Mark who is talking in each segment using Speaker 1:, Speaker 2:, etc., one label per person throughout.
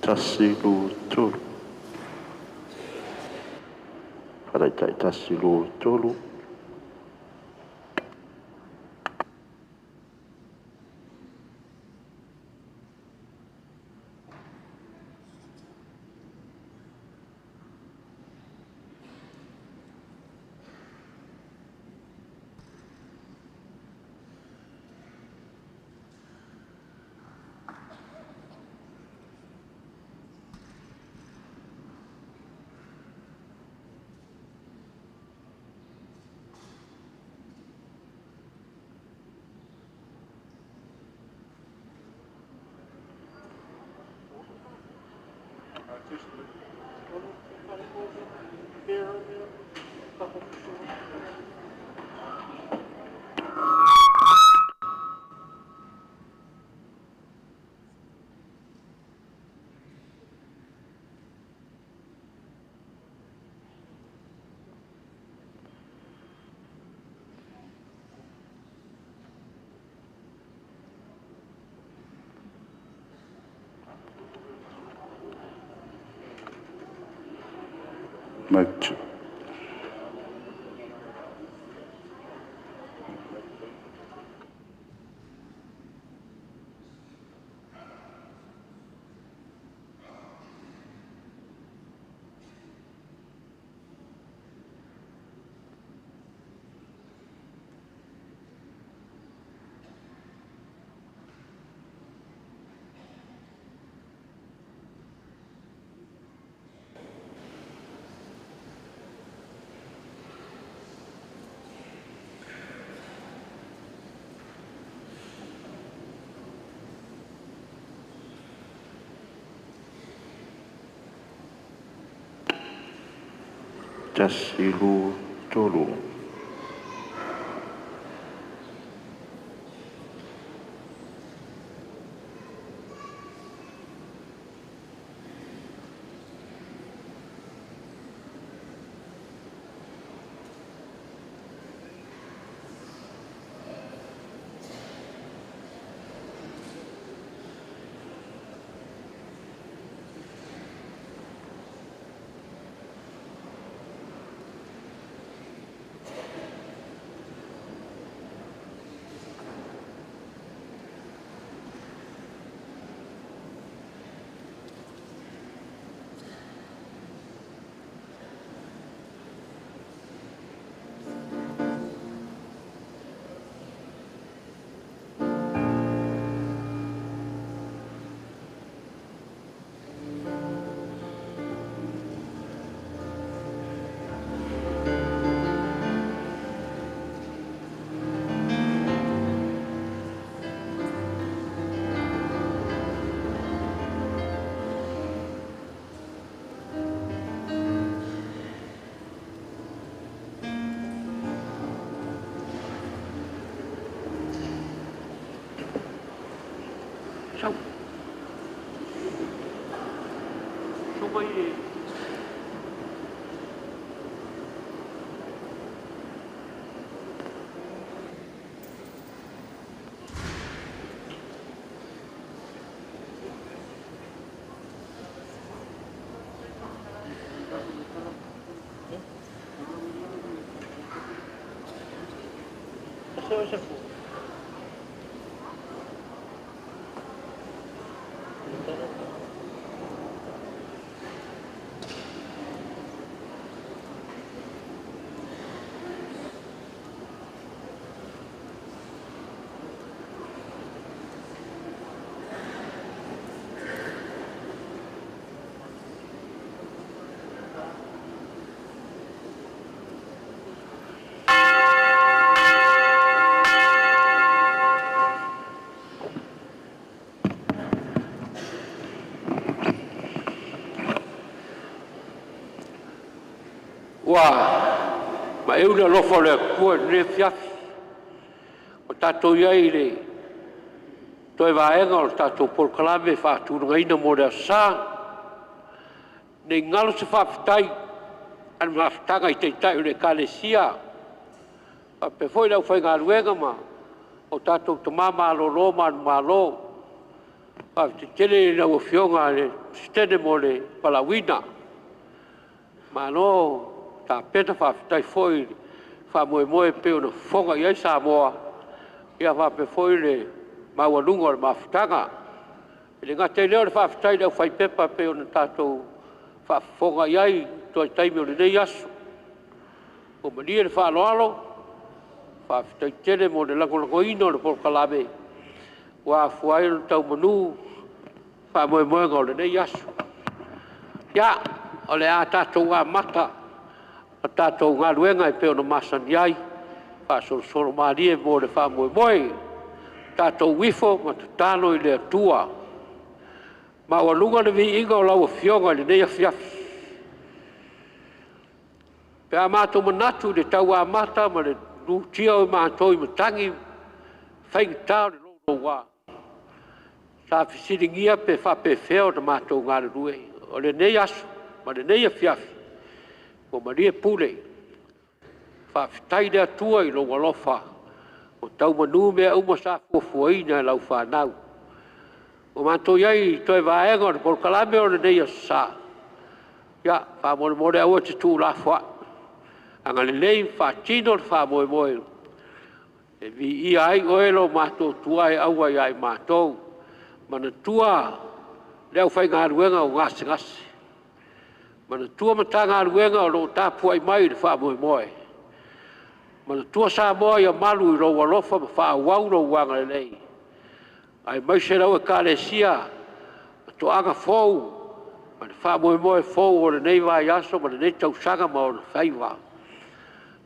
Speaker 1: 1 2 3. Faataitai 1 2 3. Mic 2. 1 2 3.
Speaker 2: Ua maeu le alofa o le Atua i lenei afiafi, ua tatou i ai i le toe vaega o le tatou polokalame faatulagaina mo le aso sa. Ne i galo se faafetai a le mafutaga i Taitai o Ekalesia, faapea foi le aufaigaluega ma o tatou tama malolo manumalo. Faafetai tele i lau Afioga i le Peresetene mo le valaauina. Malo tapena, faafetai foi i le faamoemoe e pei ona fofoga i ai Samoa, ia faapea foi le maualuga o le mafutaga. E le gata i lea o le faafetai i le aufaipea e pei ona tatou faafofoga i ai i toe taimi o lenei aso. Ua malie le faaaloalo, faafetai tele mo le lagolagoina o le polokalame ua afua ai ona tau manu faamoemoega o lenei aso. Ia, o le a tatou amata a tatou galuega e pei ona masani ai, faasolosolo malie mo le faamoemoe. Tatou ifo ma tatalo i le Atua, maualuga le viiga o lau Afioga i lenei afiafi, pe a matou manatu i le tau amata ma le lutia o matou i matagi ma faigata o le louloua, sa fesiligia pe faapefea ona matou galulue. O lenei aso ma lenei afiafi, ua malie pule, faafetai i le Atua i lou alofa ua tau manu mea uma sa fuafuaina e lau fanau. Ua matou i ai i toe vaega o le polokalame o lenei aso Sa, ia faamolemole aua e te tuulafoai, agalelei ma faatino le faamoemoe e viia ai Oe lo matou Atua e auai ia i matou. Manatua le aufaigaluega o gasegase, manatua Matagaluega o lo o tapuai mai i le faamoemoe, manatua Samoa ia malu i lou alofa ma faaauau lou agalelei, aemaise lau Ekalesia ma toaga fou ma le faamoemoe fou o lenei vaiaso ma lenei tausaga ma ona faiva.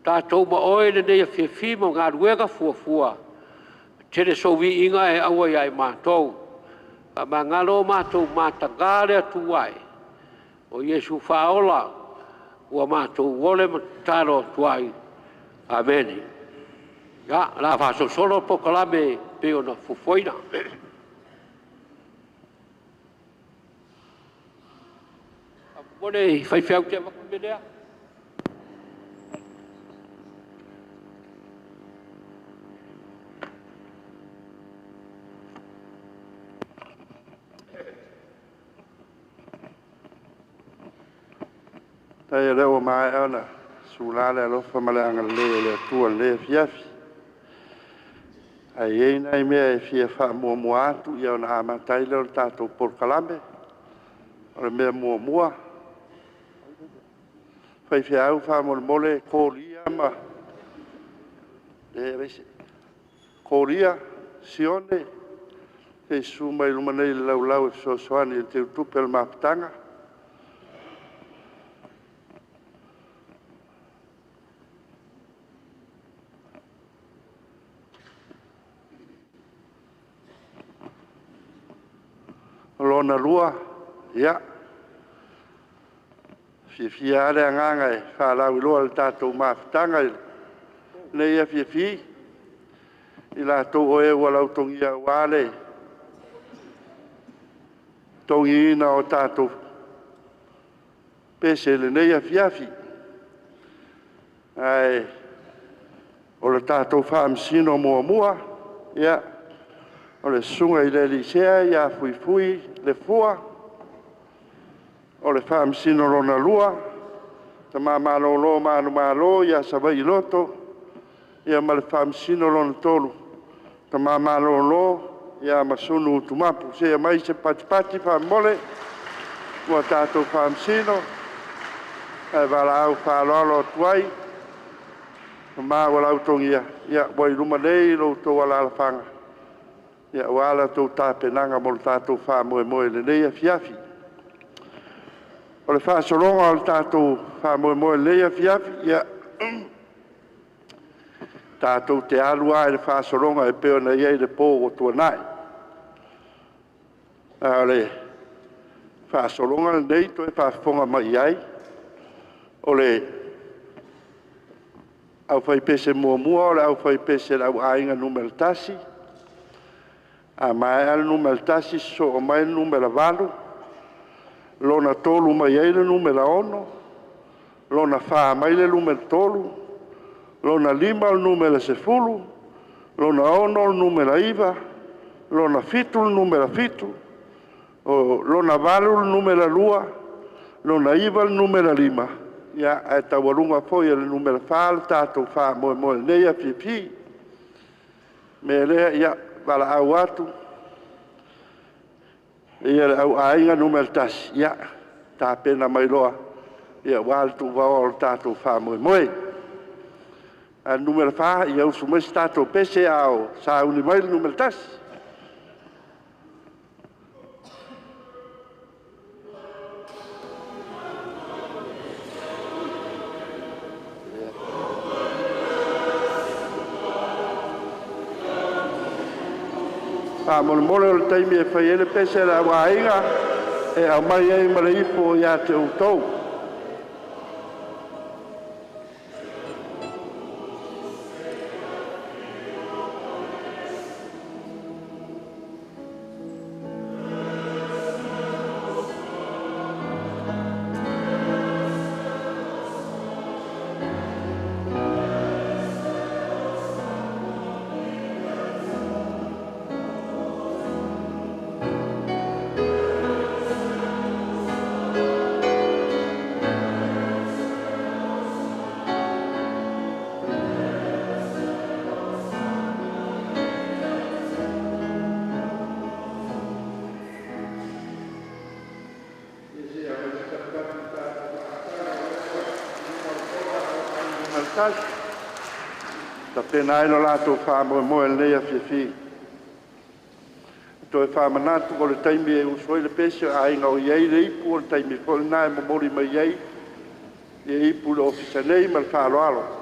Speaker 2: Tatou ma Oe i lenei afiafi ma galuega fuafua, e tele sou viiga e auai ia i matou. Faamagalo matou, mataga le Atua e, o Iesu Faaola ua matou ole ma tatalo atu ai. Amene. Ia, o le a faasolosolo le polokalame e pei ona fuafuaina. Faamolemole i faifeau te avatu le mea lea.
Speaker 1: Faafetai o lea ua maea ona sula le alofa ma le agalelei o le Atua i lenei afiafi. Ae i ai nai mea e fia faamuamua atu ona amata ai lea o le tatou polokalame. O le mea muamua, faifeau faamolemole Kolia Sione, se i susu mai i luma nei i le laulau e fesoasoani i le teutupe o le mafutaga. O lona lua, ia, e fiafia lava le agaga e faalauiloa i le tatou mafutaga i lenei afiafi, i latou o e ua lautogia aua le totogiina o tatou pese i lenei afiafi. Ae o le tatou Faamasino muamua, ia, o le Susuga i le Alii Sea ia Fuifui Lefua. O le Faamasino lona lua, Tama malolo manumalo ia Savai Loto, ia ma le Faamasino lona tolu, Tama malolo ia Masunu Utumapu. Se i aumai se patipati faamolemole mo tatou Faamasino. Ae valaau faaaloalo atu ai, o ma ua lautogia ua i luma nei lo outou alaalafaga aua la outou tapenaga mo le tatou faamoemoe i lenei afiafi. O le faasologa o le tatou faamoemoe i lenei afiafi, ia, tatou te alu lava i le faasologa e pei ona i ai le po ua tuanai. A o le faasologa lenei toe faafofoga mai i ai, o le aufaipese muamua o le aufaipese a le Aiga Nu.1, a maea le Nu.1 sosoo mai le Nu.8, lona tolu mai ai le Nu.6, lona fa mai le Nu.3, lona lima o le Nu.10, lona 6 o le Nu.9, lona 7 o le Nu.7, O lona 8 le numera 2, lona 9 le numera 5, ia ae taualuga foi e le numera 4 le tatou faamoemoe i lenei afiafi. O le mea lea, ia valaau atu i le au Aiga numera 1, ia tapena mai loa aua le tuvaoa o le tatou faamoemoe. Ae o le numera 4, ia usu mai se tatou pese a o sauni mai le numera 1. Faamolemole o le taimi e fai ai le pese a le au aiga, e aumai ai ma le ipu ia te outou. Tapena ai lo latou faamoemoe i lenei afiafi. E toe faamanatu, o le taimi e usu ai le pese o aiga o i ai le ipu, o le taimi foi lena e momoli mai ai ipu i le ofisa nei. Ma le faaaloalo.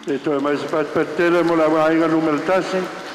Speaker 1: Se i toe mai se fatufatu tele mo le Aiga Nu.1.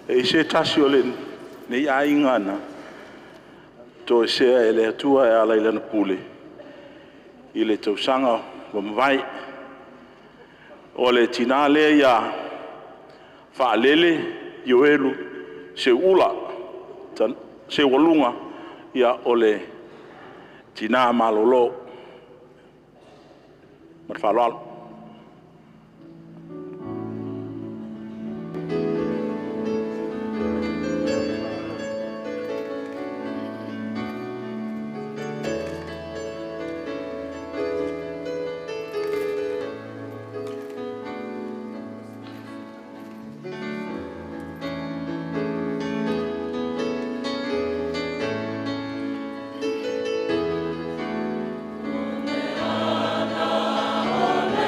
Speaker 3: E i ai se tasi o lenei aiga na toesea e le Atua e ala i lana pule i le tausaga ua mavae. O le tina lea ia Faalele Ioelu Seuula Seualuga, o le tina malolo. Ma le faaaloalo.
Speaker 4: O le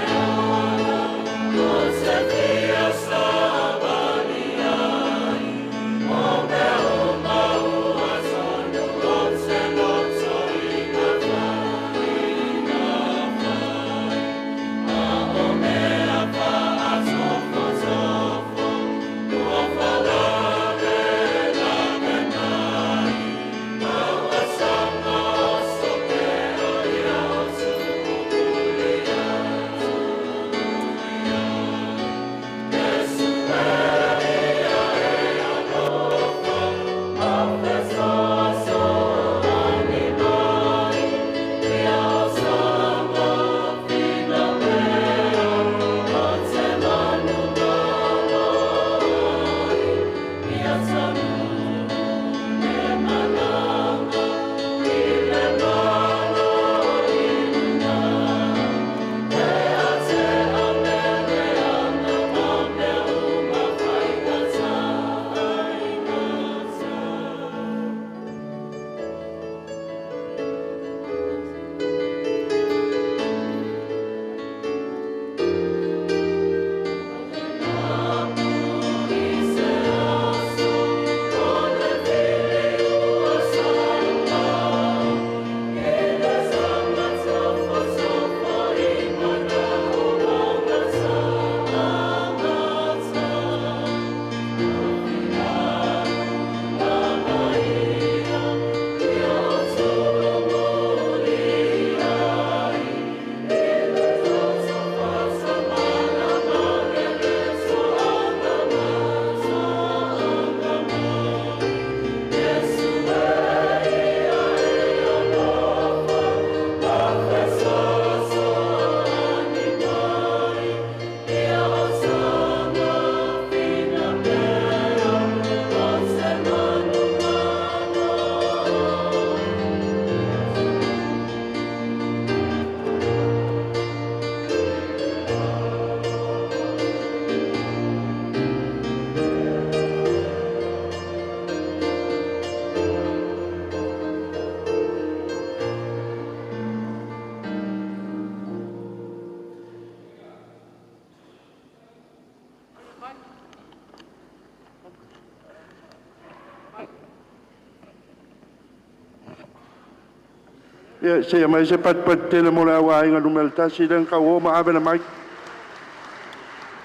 Speaker 1: Ia, se i aumai se patipati tele mo le au Aiga Nu.1 lea na tauo ma ave le mic.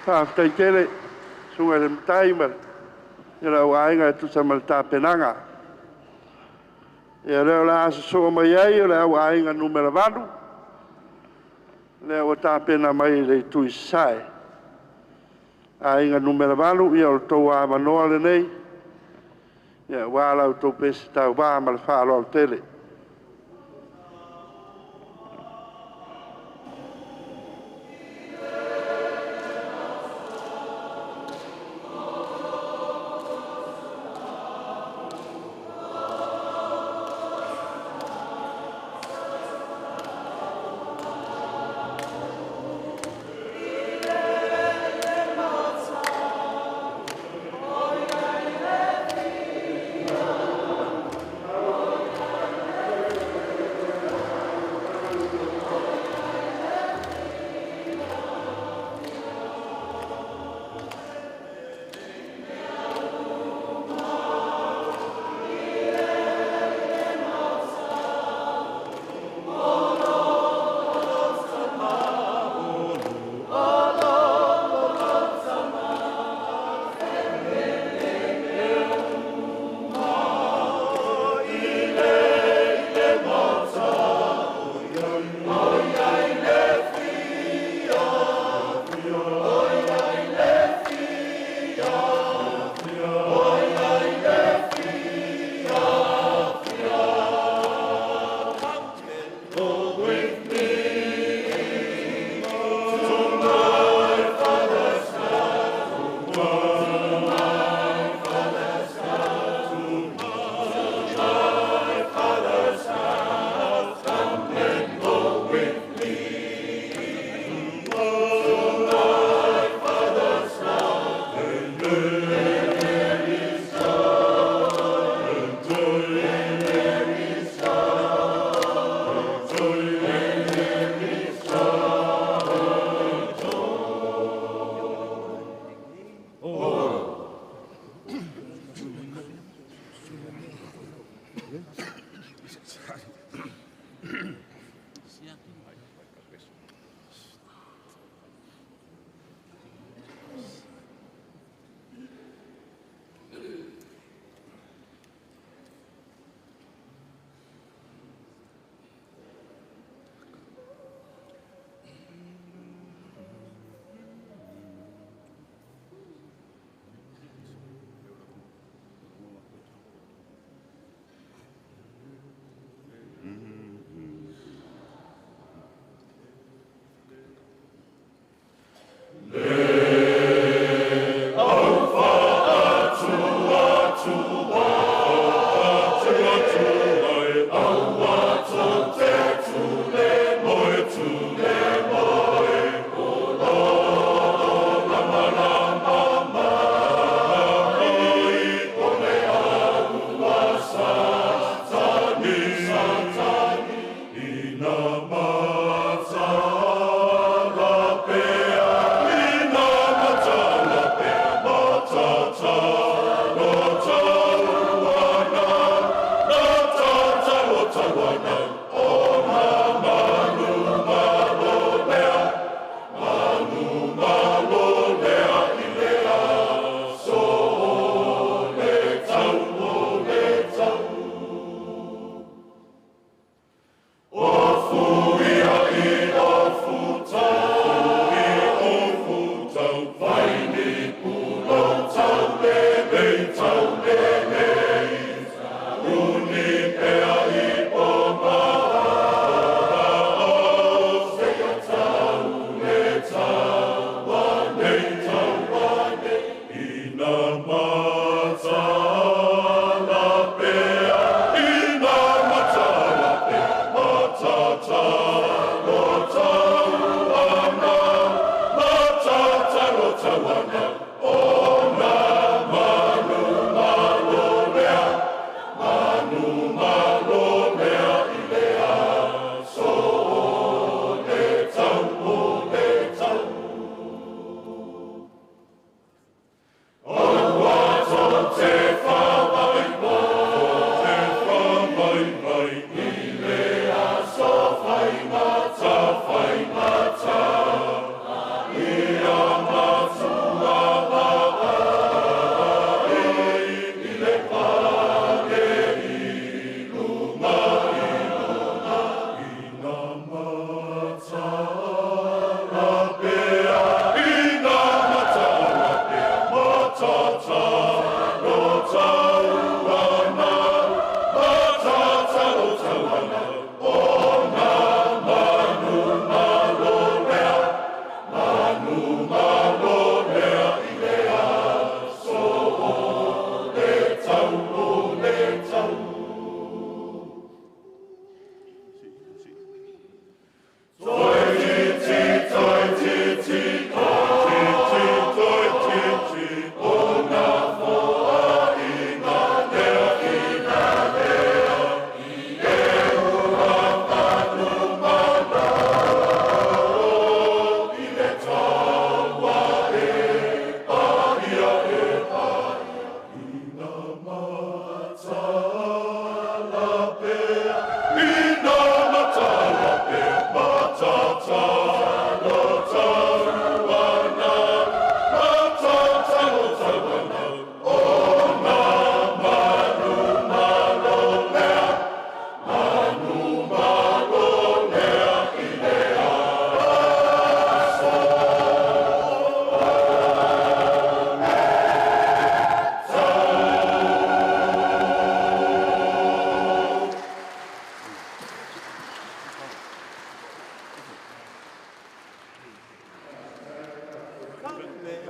Speaker 1: Faafetai tele, susuga i le Matai ma le au aiga e tusa ma le tapenaga. Ia, o lea o le a sosoo mai ai o le au Aiga Nu.8, lea ua tapena mai i le itu i Sasae. Aiga Nu.8, ia o le tou avanoa lenei aua la outou pese tauva ma le faaaloalo tele.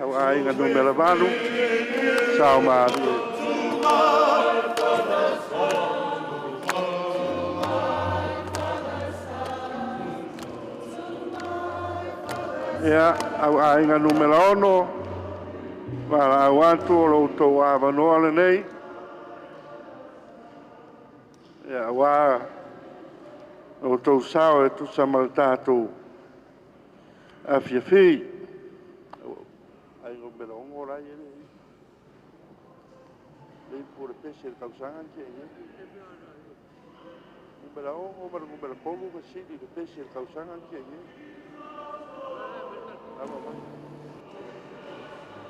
Speaker 1: Au aiga numera 8, sao malie. Ia, au aiga numera 6, valaau atu o lo outou avanoa lenei. Ia, aua lo outou sao e tusa ma le tatou afiafi. Ai numera 6 la ia le le ipu o le pese le tausaga na tea nei. Numera 6 ma le numera 3 ma sili le pese le tausaga na tea nei.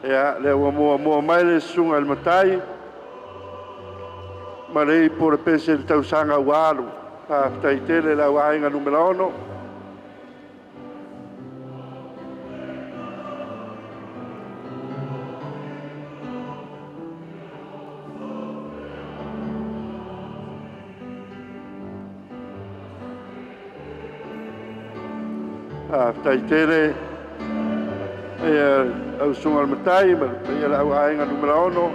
Speaker 1: Ia, lea ua muamua mai le susuga i le Matai ma le ipu o le pese le tausaga ua alu. Faafetai tele le au aiga numera 6. Faafetai tele ia au susuga i le Matai ma le paia o le au aiga numera 6.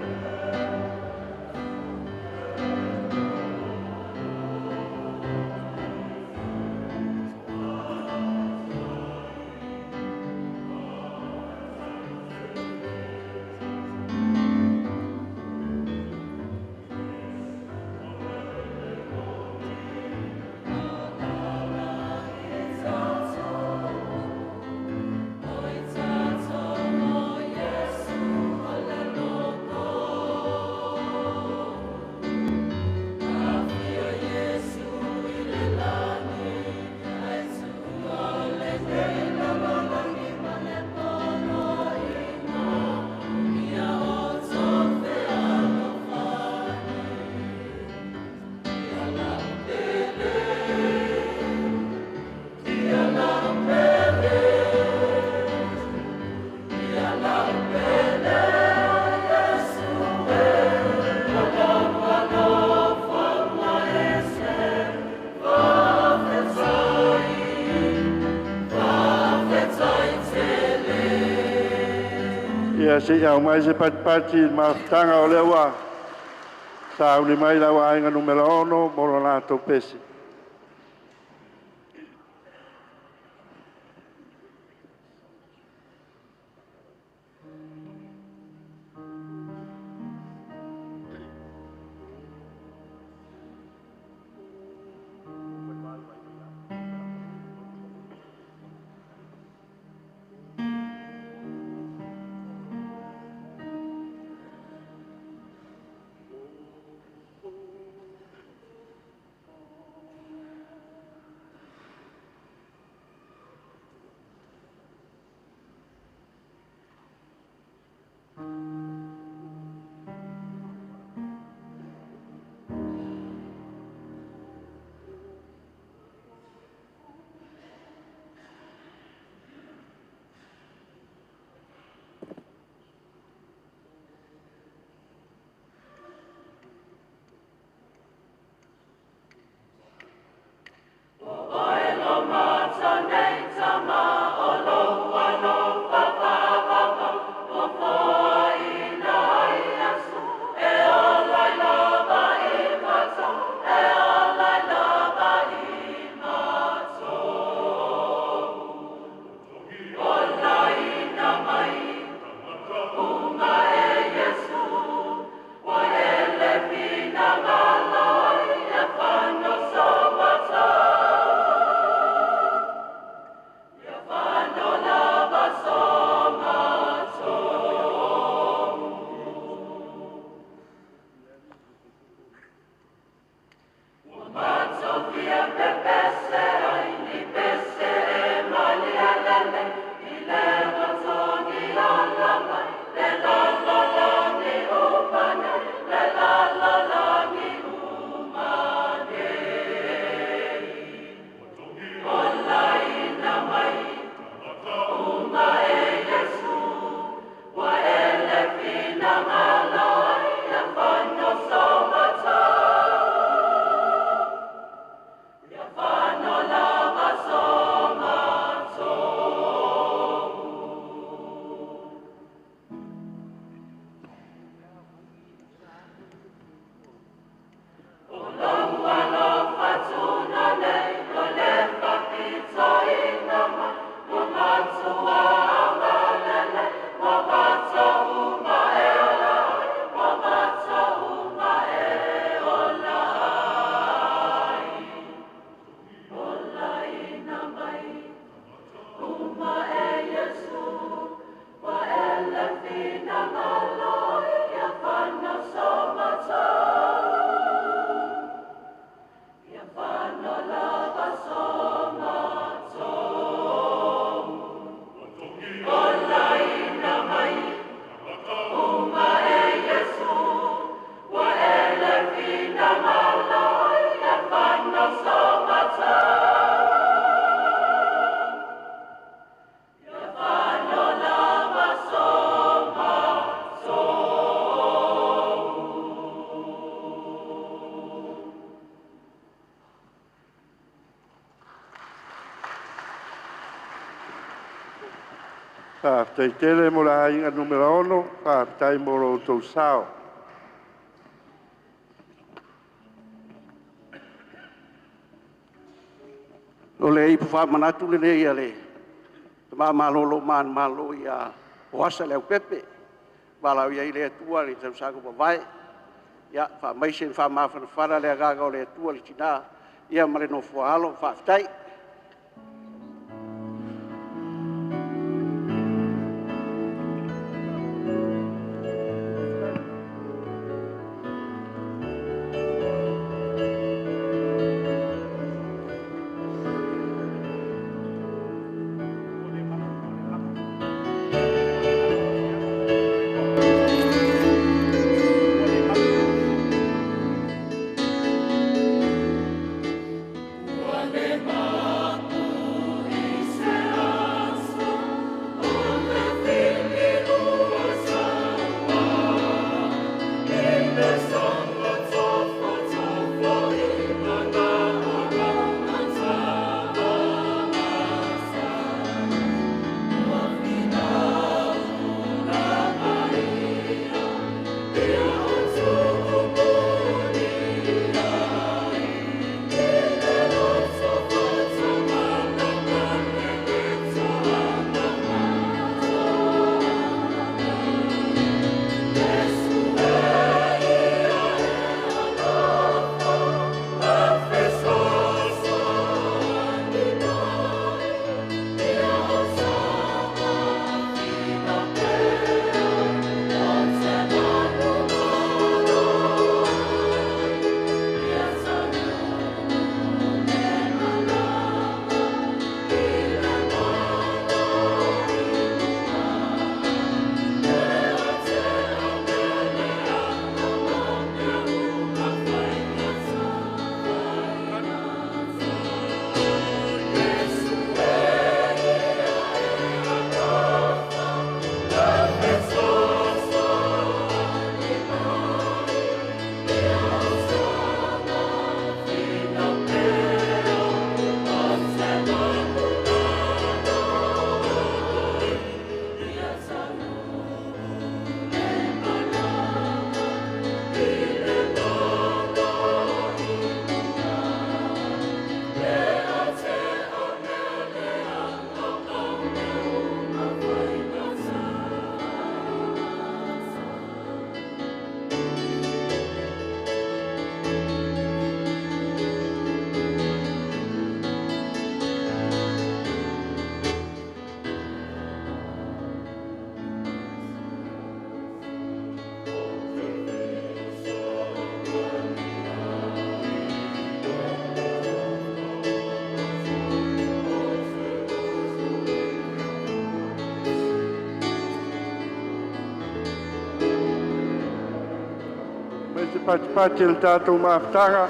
Speaker 1: Ia, se i au mai se patipati i le mafutaga o lea ua sauni mai le au aiga numera 6 mo lo latou pese. Faafetai tele mo le Aiga Nu.6, faafetai mo lo outou sao.
Speaker 4: O le ipu faamanatu lenei a le tama malolo manumalo ia Poasa Leaupepe, valaaulia ai le Atua i le tausaga ua mavae. Ia faamaise ma faamafanafana le agaga o le Atua i le tina ma le nofo a alo. Faafetai.
Speaker 1: Mai se patipati o le tatou mafutaga,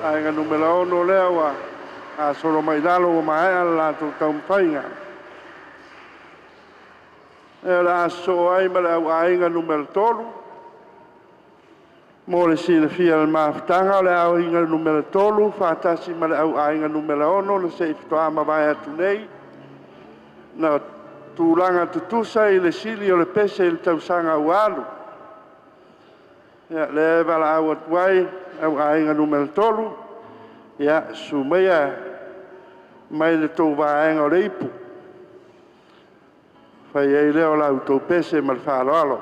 Speaker 1: Aiga Nu.6 lea ua gasolo mai i lalo ua maea le latou taumafaiga. O le a sosoo ai ma le au Aiga Nu.3. Mo le silafia e le mafutaga, o le Aiga Nu.3 faatasi ma le au Aiga Nu.6 na se i faatoa mavae atu nei, na tulaga tutusa i le sili o le pese i le tausaga ua alu. Ia, lea e valaau atu ai au Aiga Nu.3, ia, susu maia mai le tou vaega o le ipu, fai ai lea o la outou pese ma le faaaloalo.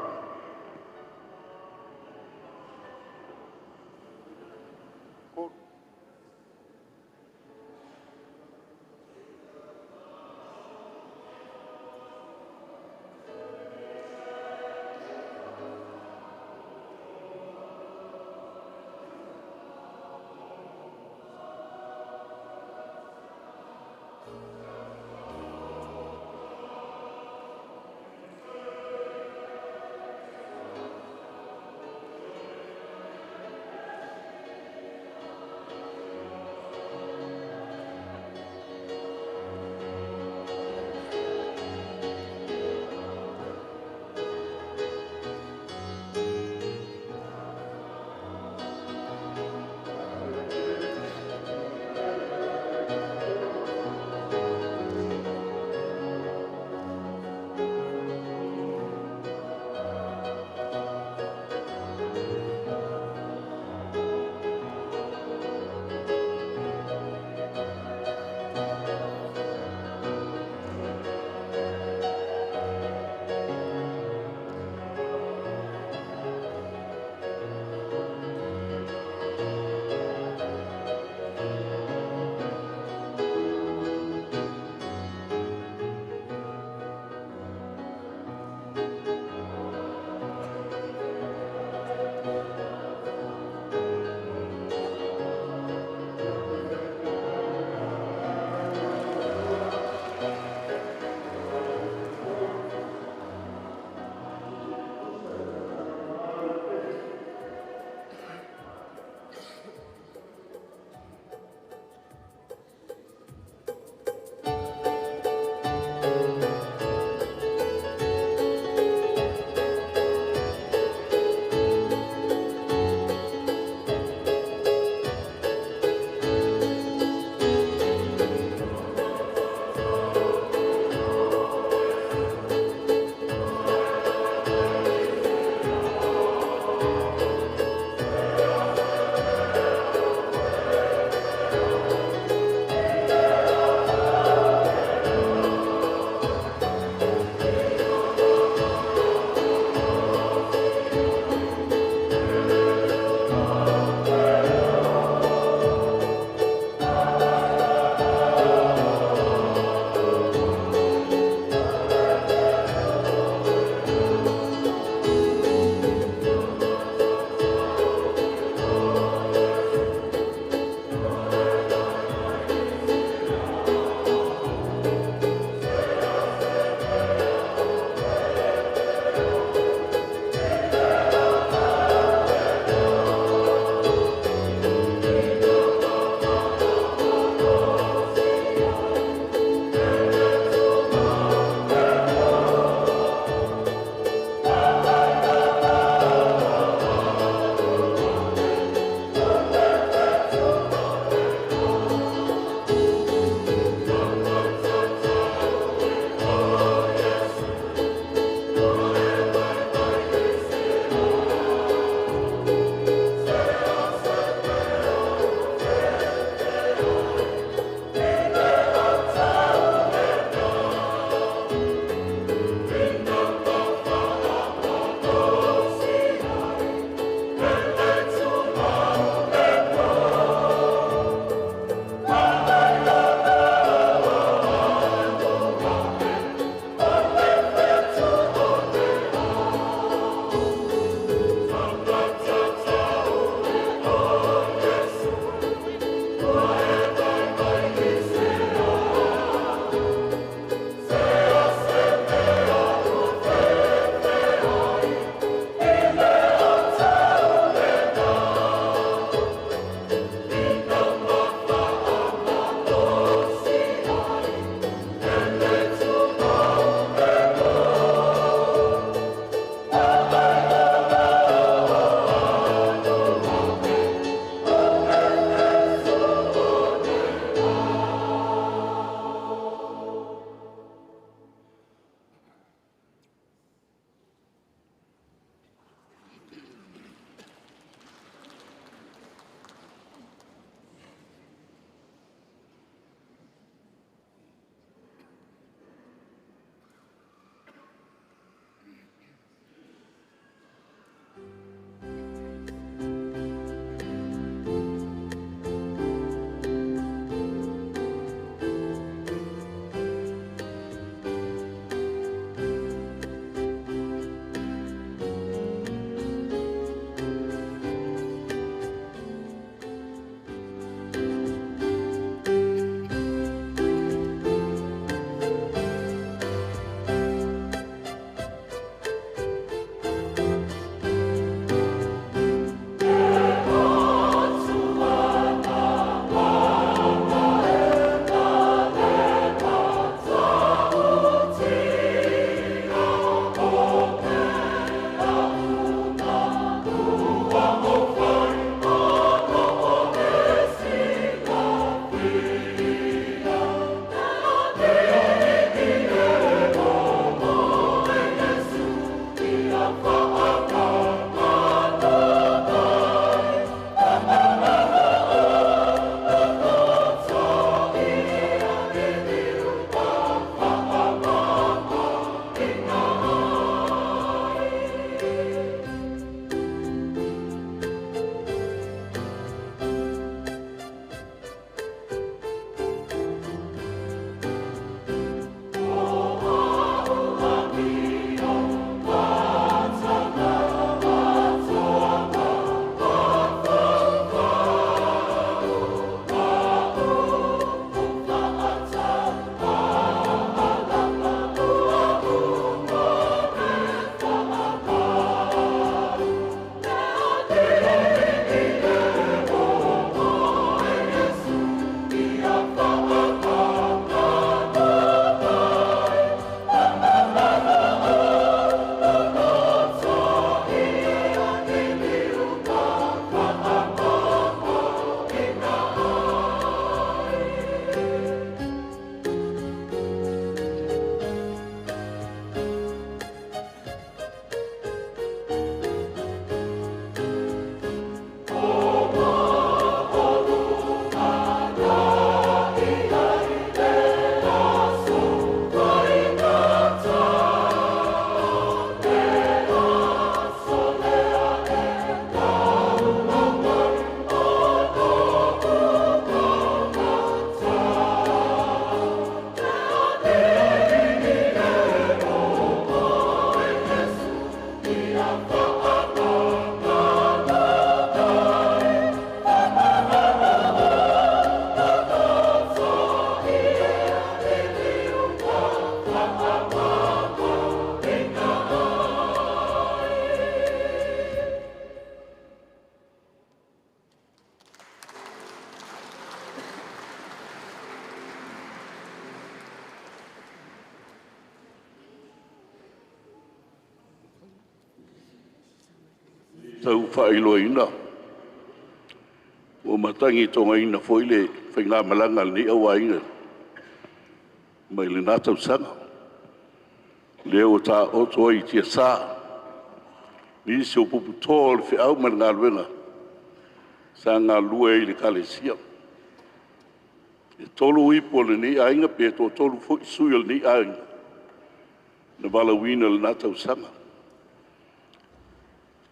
Speaker 5: Tau faailoaina ua matagitogaina foi le faigamalaga a lenei auaiga mai lena tausaga, lea ua taoto ai i tiasa nisi o puputoa o le feau ma le galuega sa galulue ai i le Ekalesia. E 3 ipu o lenei aiga pe toatolu foi sui o lenei aiga na valaauina i lena tausaga.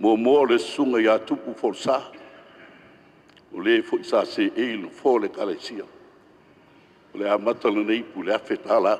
Speaker 5: Muamua o le Susuga ia Tupu Folasa, o le foi sa seei i le nofoa o le Ekalesia, o le a amata lana ipu i le $1,000.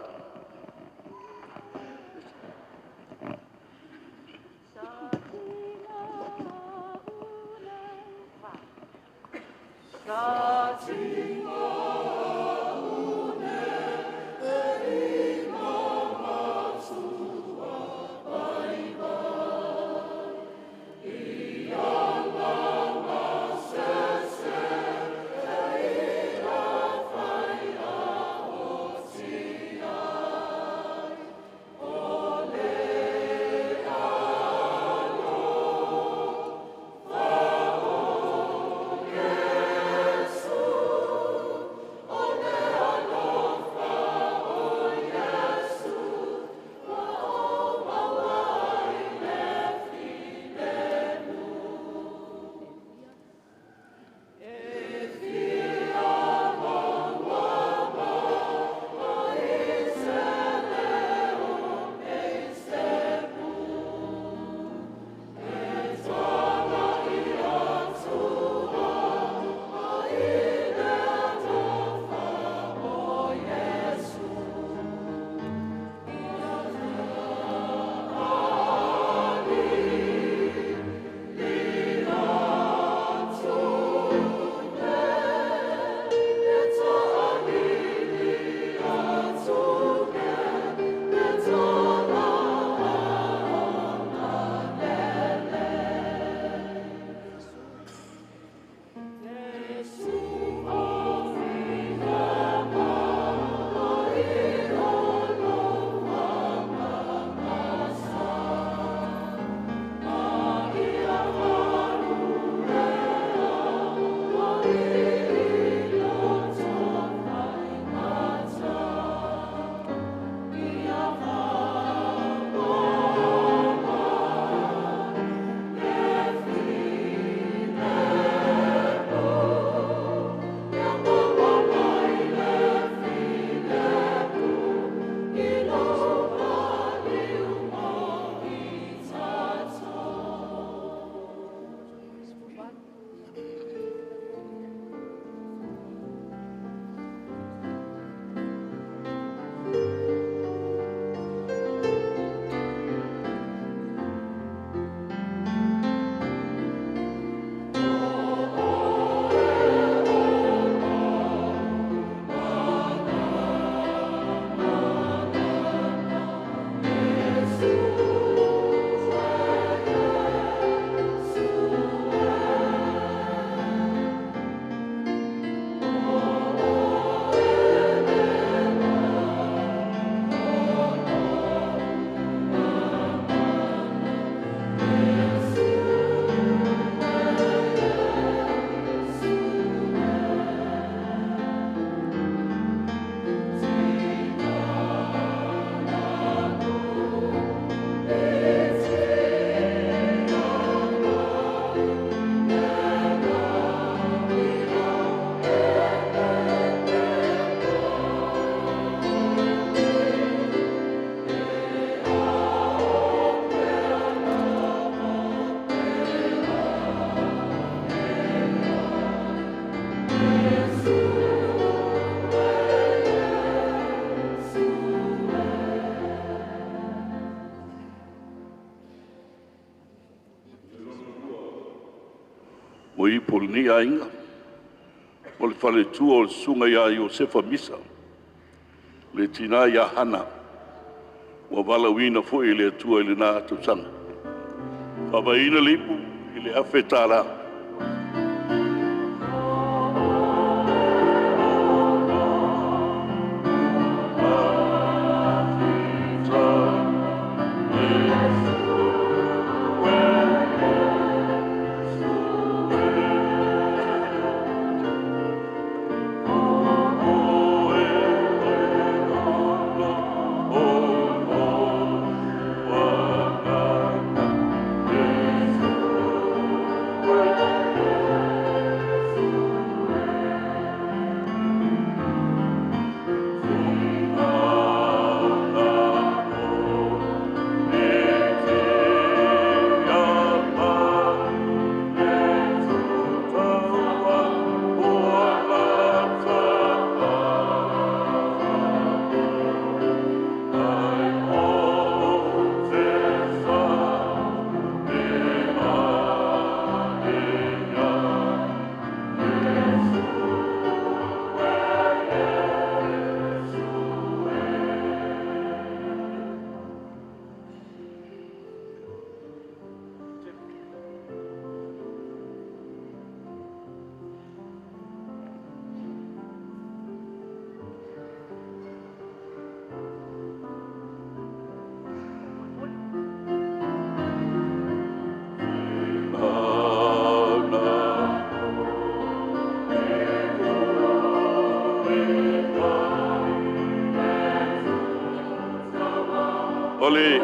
Speaker 5: O ipu o lenei aiga, o le faletua o le Susuga ia Iosefa Misa, le tina ia Hana, ua valaauina foi e le Atua i lena tausaga. Faavaeina le ipu i le $1,000. O le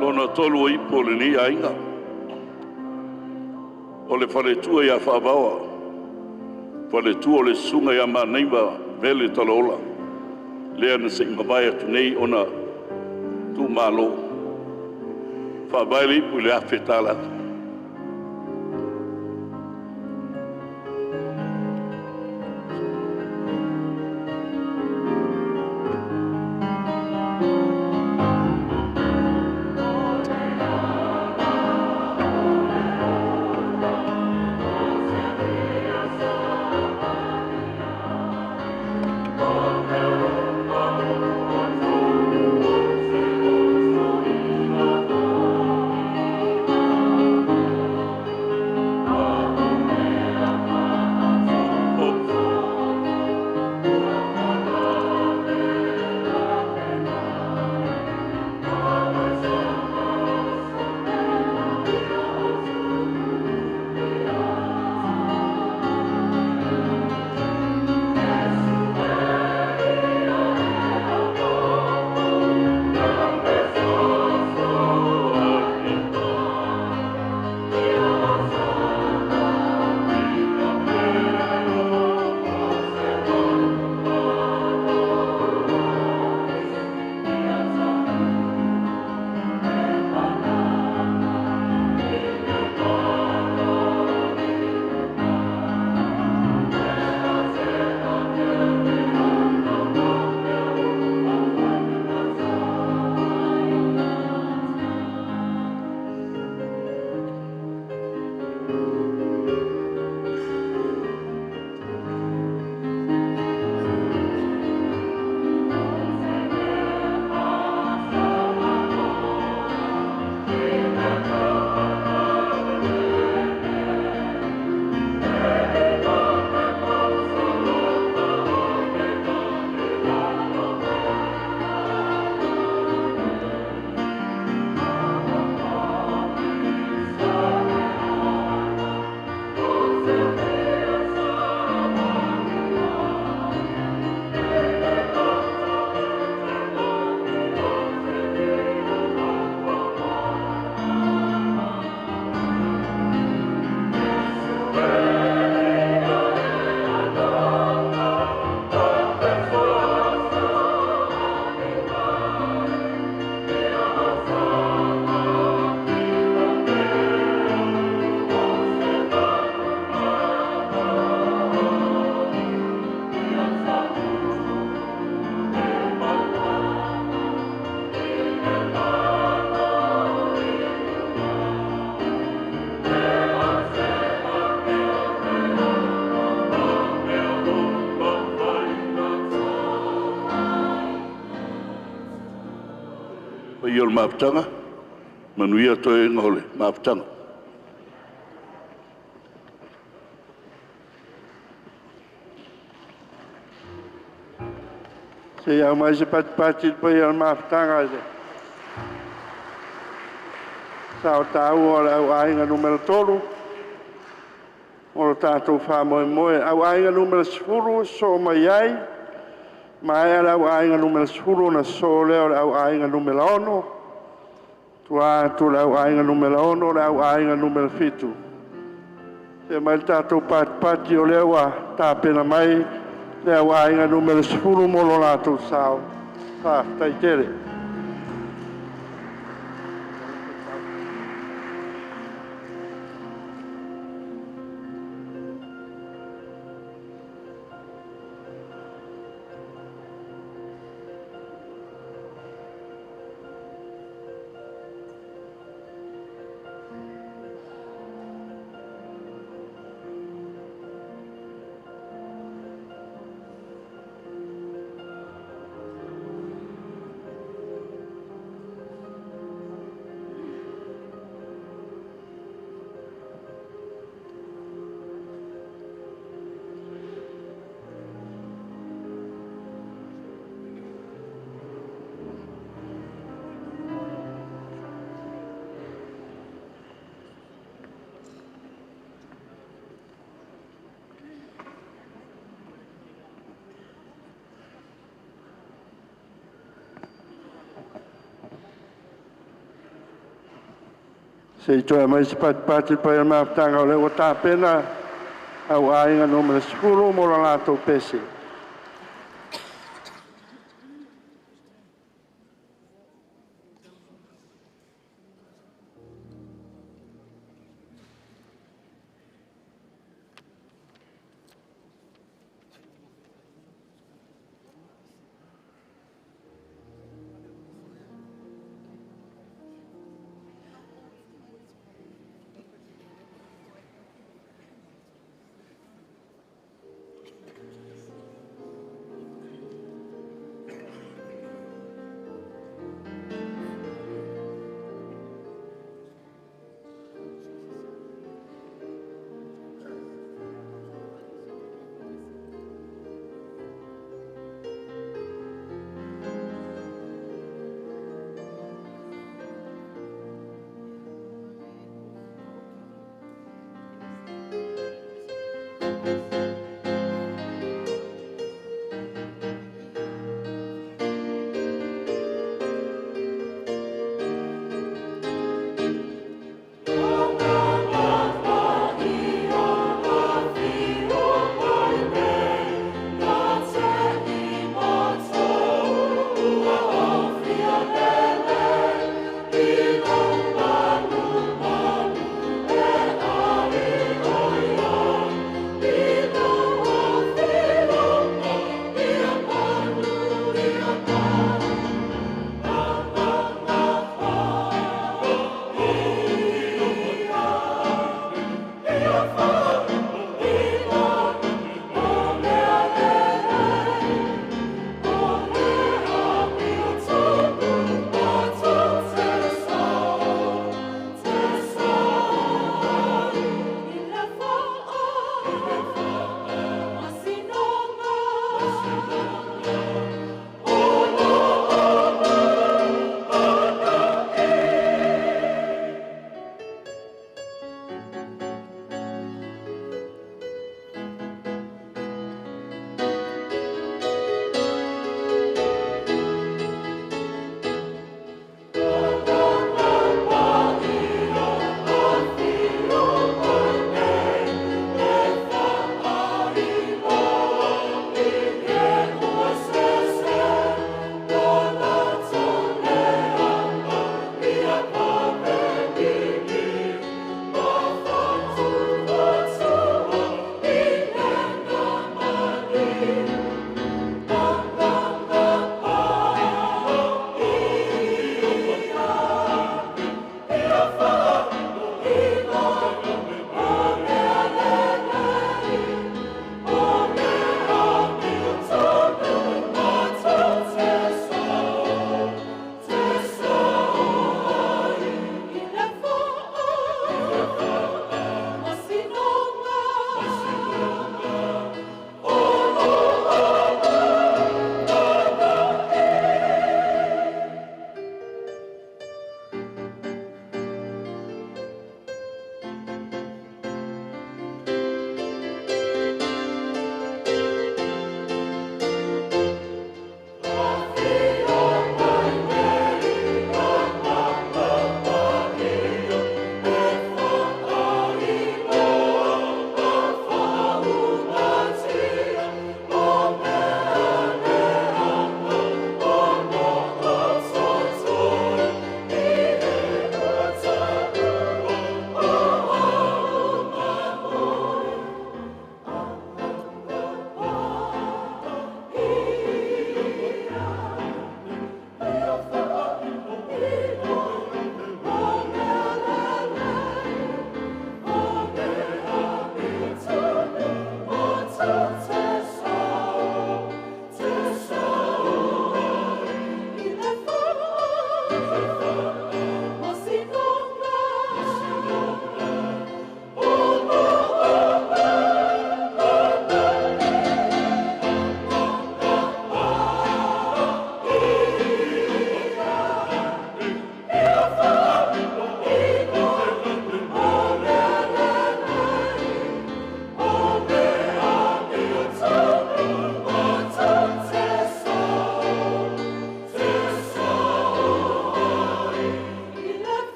Speaker 5: lona tolu o ipu o lenei aiga, o le faletua ia Faavaoa, faletua o le susuga ia Manaiva Vele Talaola, lea na se i mavae atu nei ona tuumalo. Faavae le ipu i le $1,000. Paia o le mafutaga, manuia toega o le mafutaga.
Speaker 1: Se i aumai se patipati i le paia o le mafutaga i le sao taua o le au aiga numera 3 o lo tatou faamoemoe. Au aiga numera 10, sosoo mai ai, maea le au aiga numera 10 ona sosoo lea o le au aiga numera 6, tua atu o le au aiga numera 6 o le au aiga numera 7. Se aumai le tatou patipati o lea ua tapena mai le au aiga numera 10 mo lo latou sao. Faafetai tele. Se i toe aumai se patipati le paia o le mafutaga, o lea ua tapena au aiga Nu.10 mo la latou pese.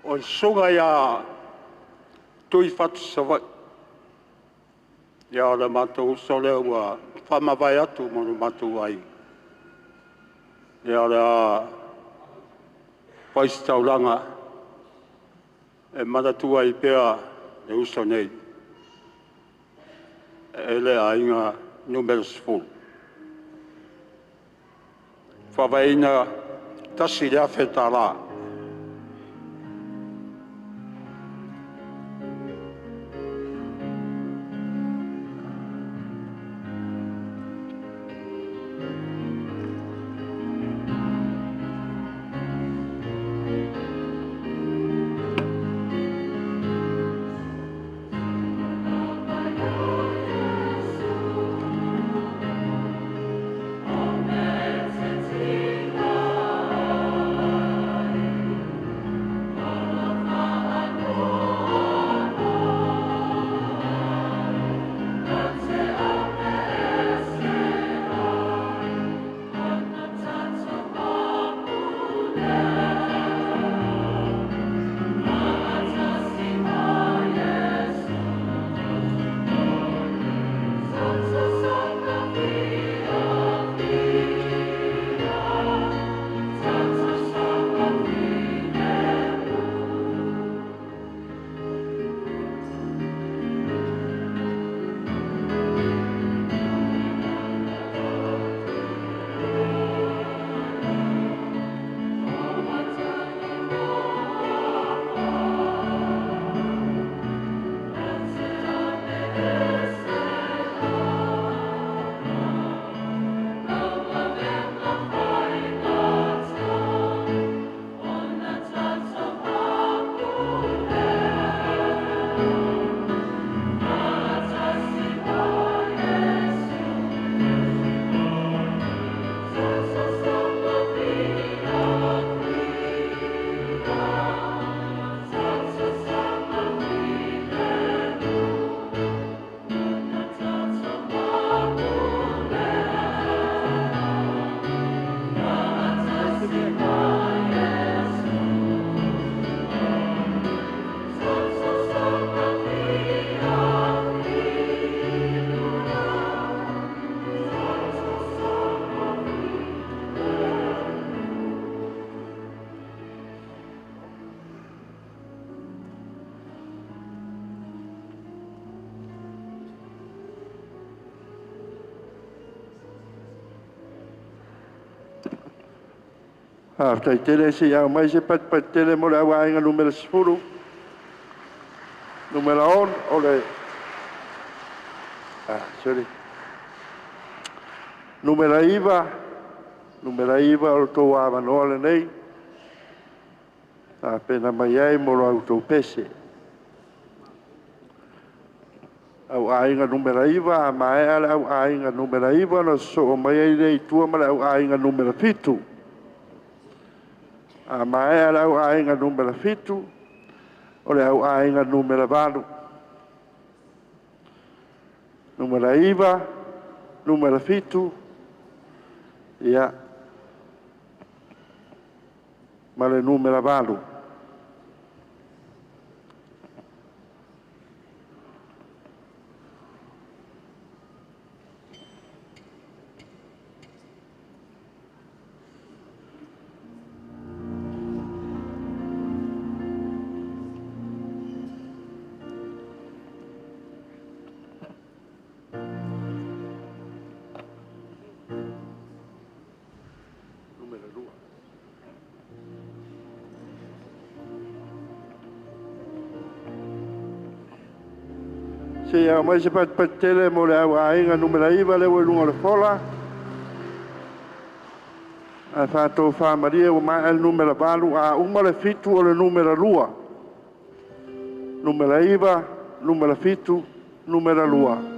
Speaker 6: O le susuga ia Tuifatu Savaii, ia o le matou uso lea ua faamavae atu ma lo matou aiga, ia o le a fai se taulaga e manatua ai pea le uso nei e le aiga numera 10. Faavaeina $1,000.
Speaker 1: Faafetai tele, se i auai mai se patipati tele mo le au aiga numera 10, numera 6, o le sorry. Numera 9, numera 9 o le tou avanoa lenei. Tapena mai ai mo lo autou pese. Au aiga numera 9, a maea le au aiga numera 9, na sosoo mai ai le itua ma le au aiga numera 7. A maea le au aiga numera 7, o le au aiga numera 8. Numera 9, numera 7, ia, ma le numera 8. Se i auai mai se patipati tele mo le au aiga numera 9 lea ua i luga o le fola. Ae faatofamalie ua maea le numera 8, a uma le 7 o le numera 2. Numera 9, numera 7, numera 2.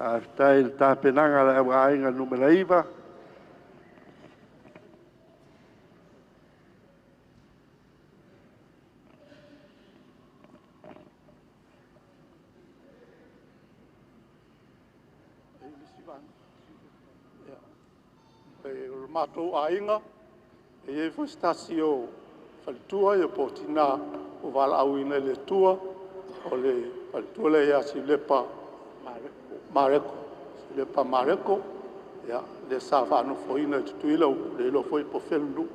Speaker 1: Faafetai i le tapenaga a le au Aiga Nu.9.
Speaker 6: O le matou aiga, e i ai foi se tasi o faletua po o tina ua valaauina e le Atua, o le faletua lea ia Siulepa Mareko. Siulepa Mareko, lea sa faanofoina i Tutuila, ua le iloa foi po o fea le nuu.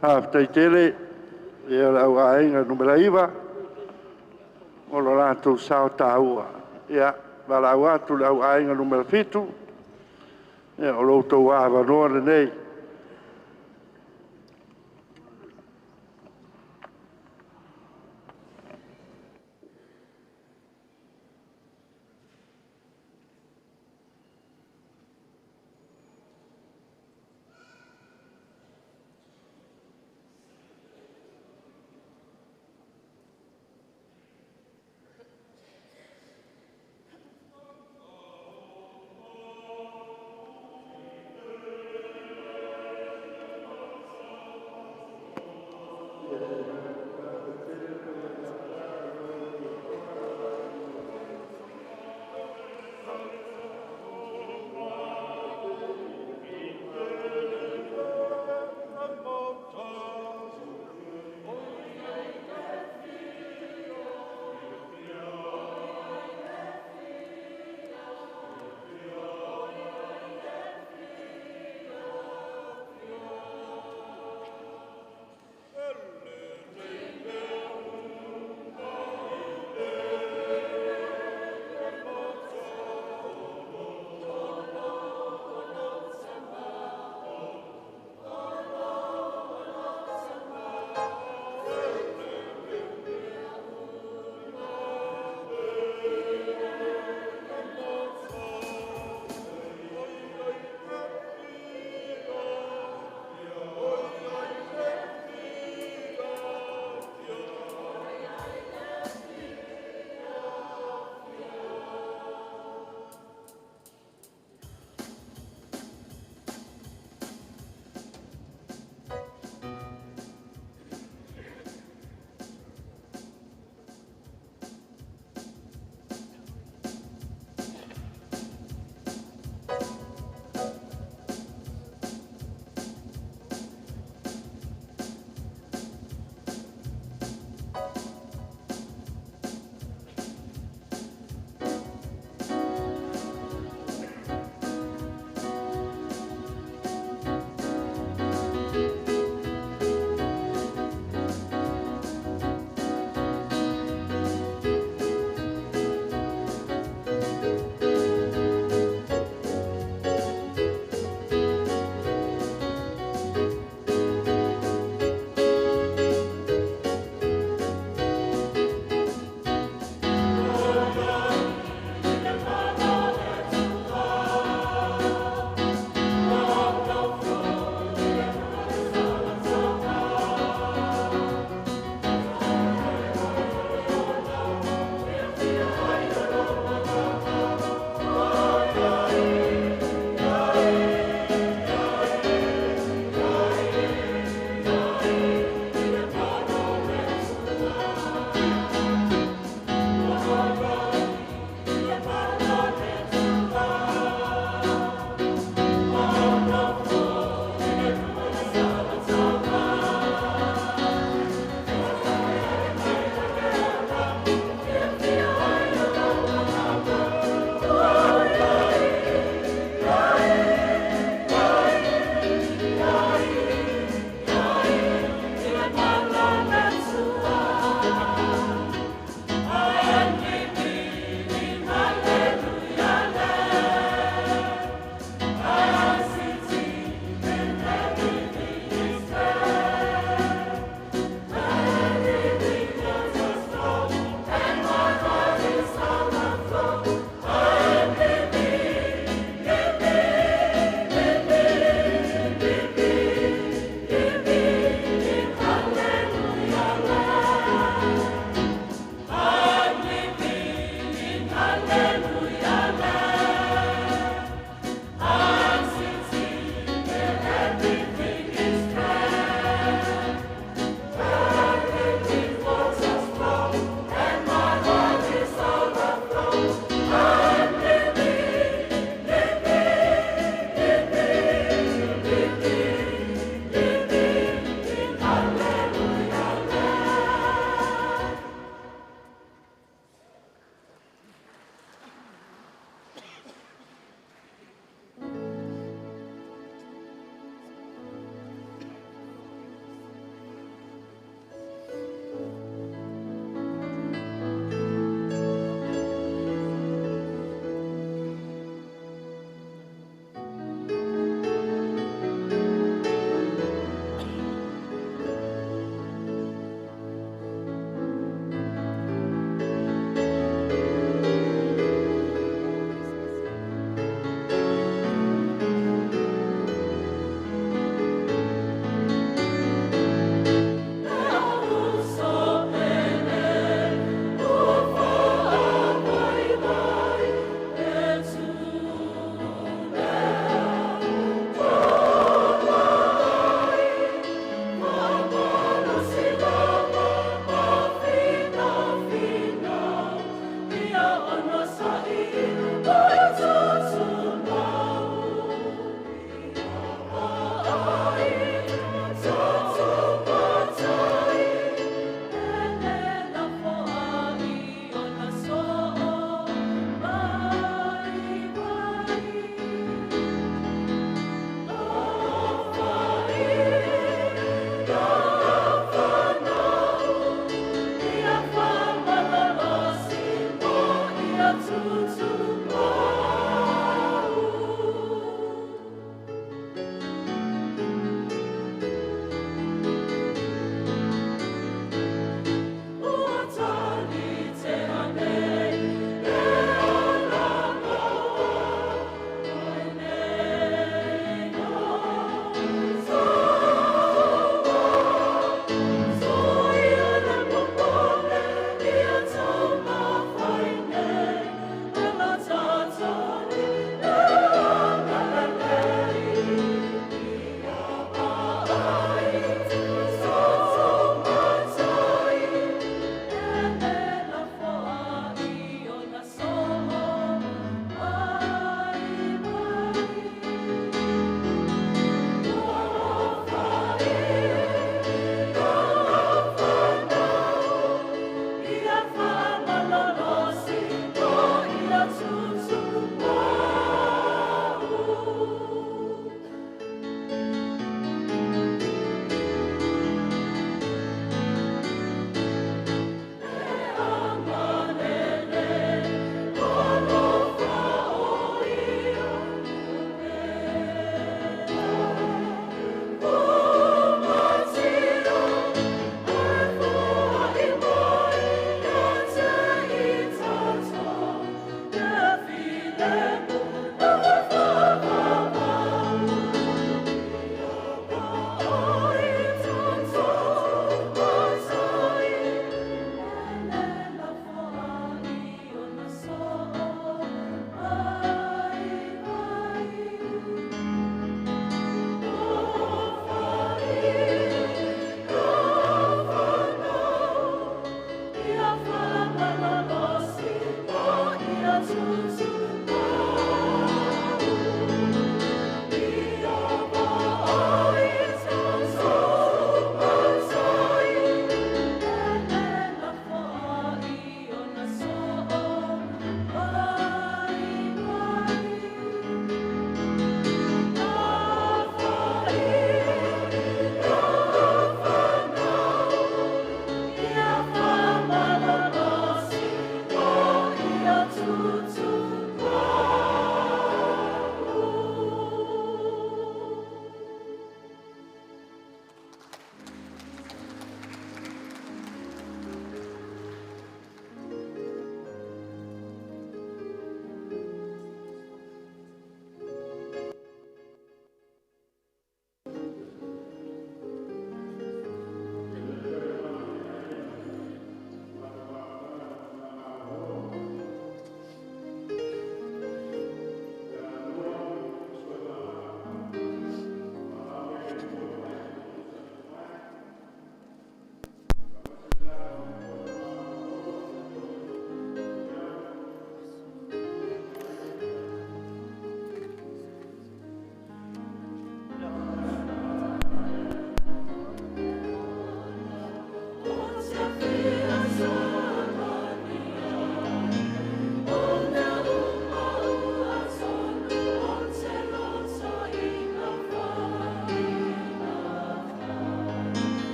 Speaker 1: Faafetai tele i le au Aiga Nu.9 mo lo latou sao taua. Ia, valaau atu i le au Aiga Nu.7, ia o lo outou avanoa lenei.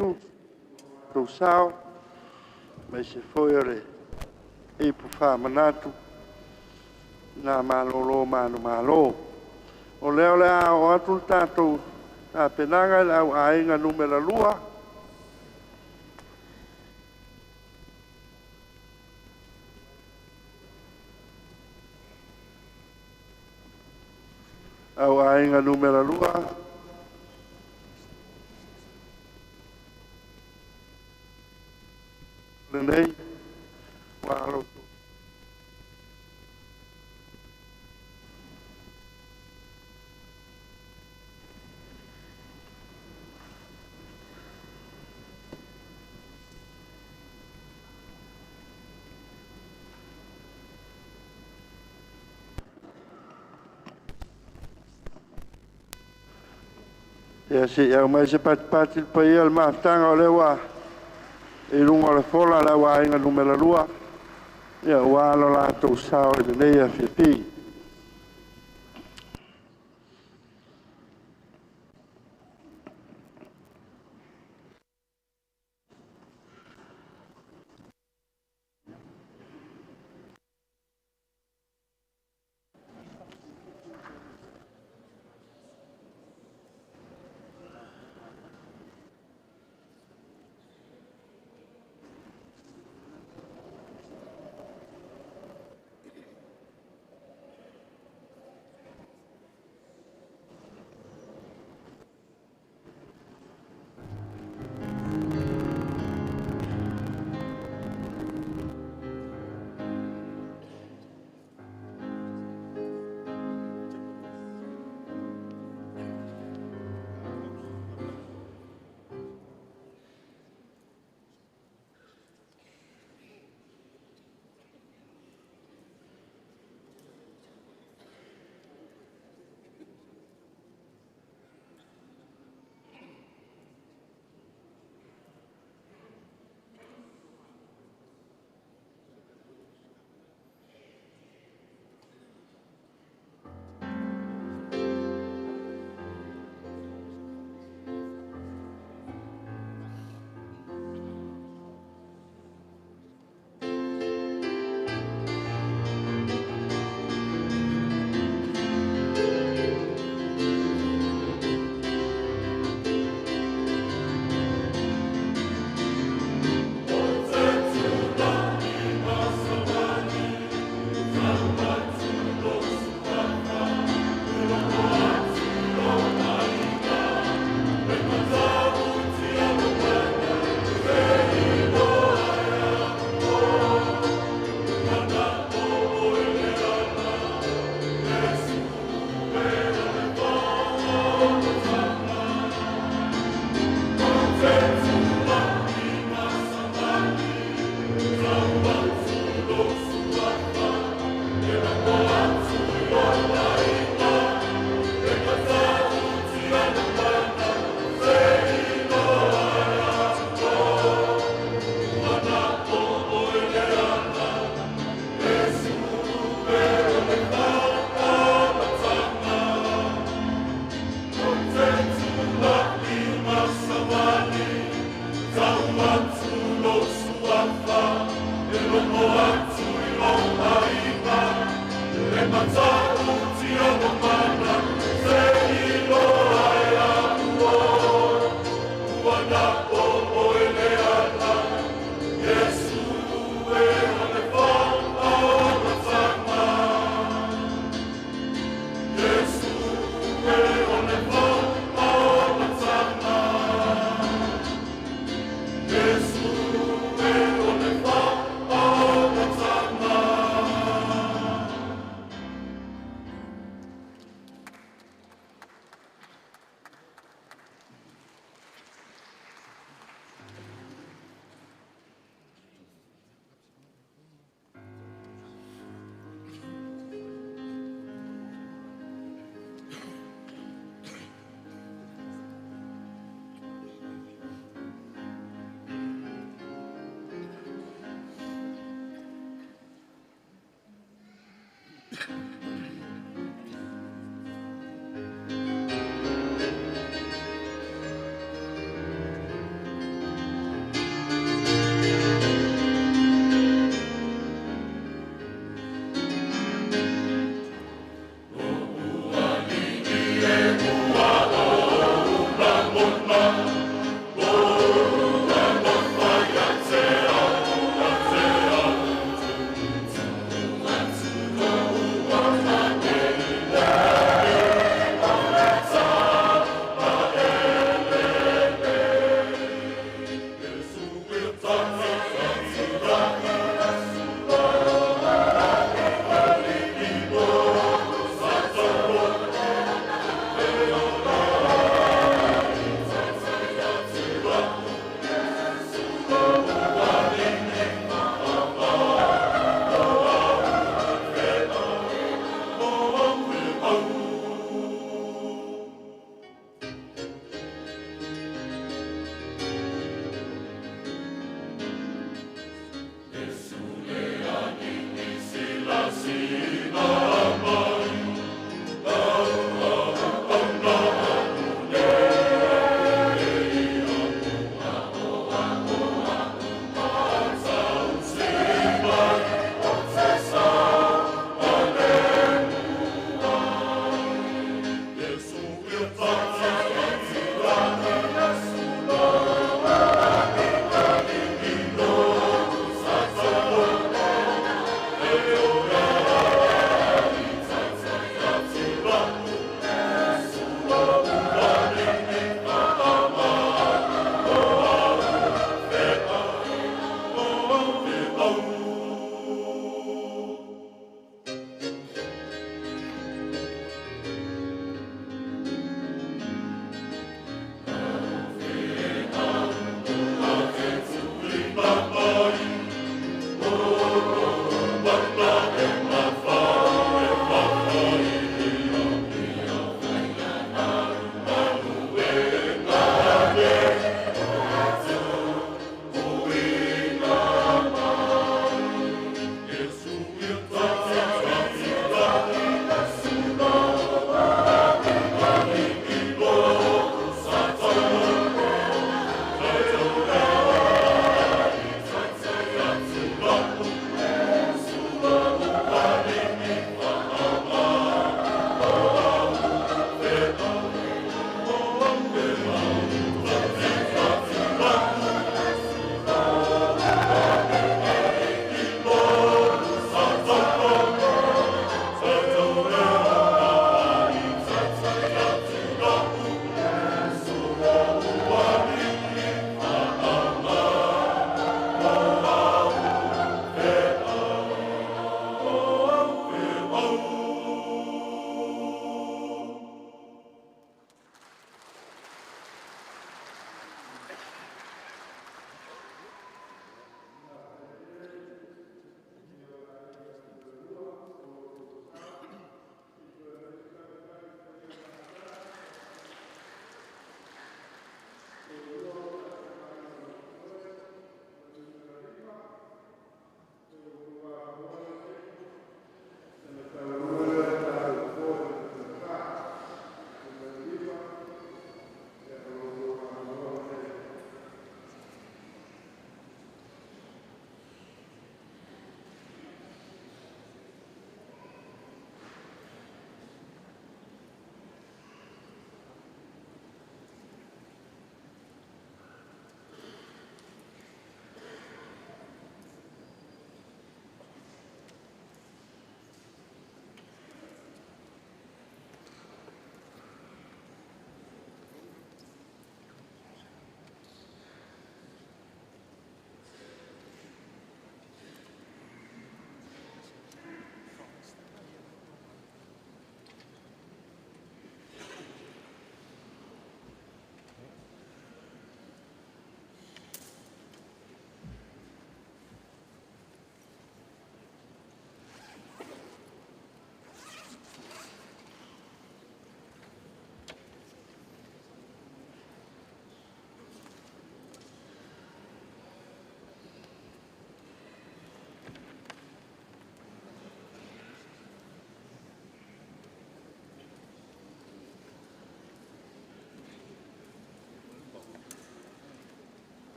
Speaker 1: 7 tou sao, aemaise foi o le ipu faamanatu na malolo manumalo. O lea o le a oo atu le tatou tapenaga i le au aiga numera 2. Au aiga numera 2. Lenei ua alo. Ia se i aumai se patipati le paia o le mafutaga o lea ua i luga o le fola le au aiga numera 2, ia ua alo latou sao i lenei afiafi.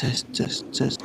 Speaker 7: Test, test, test.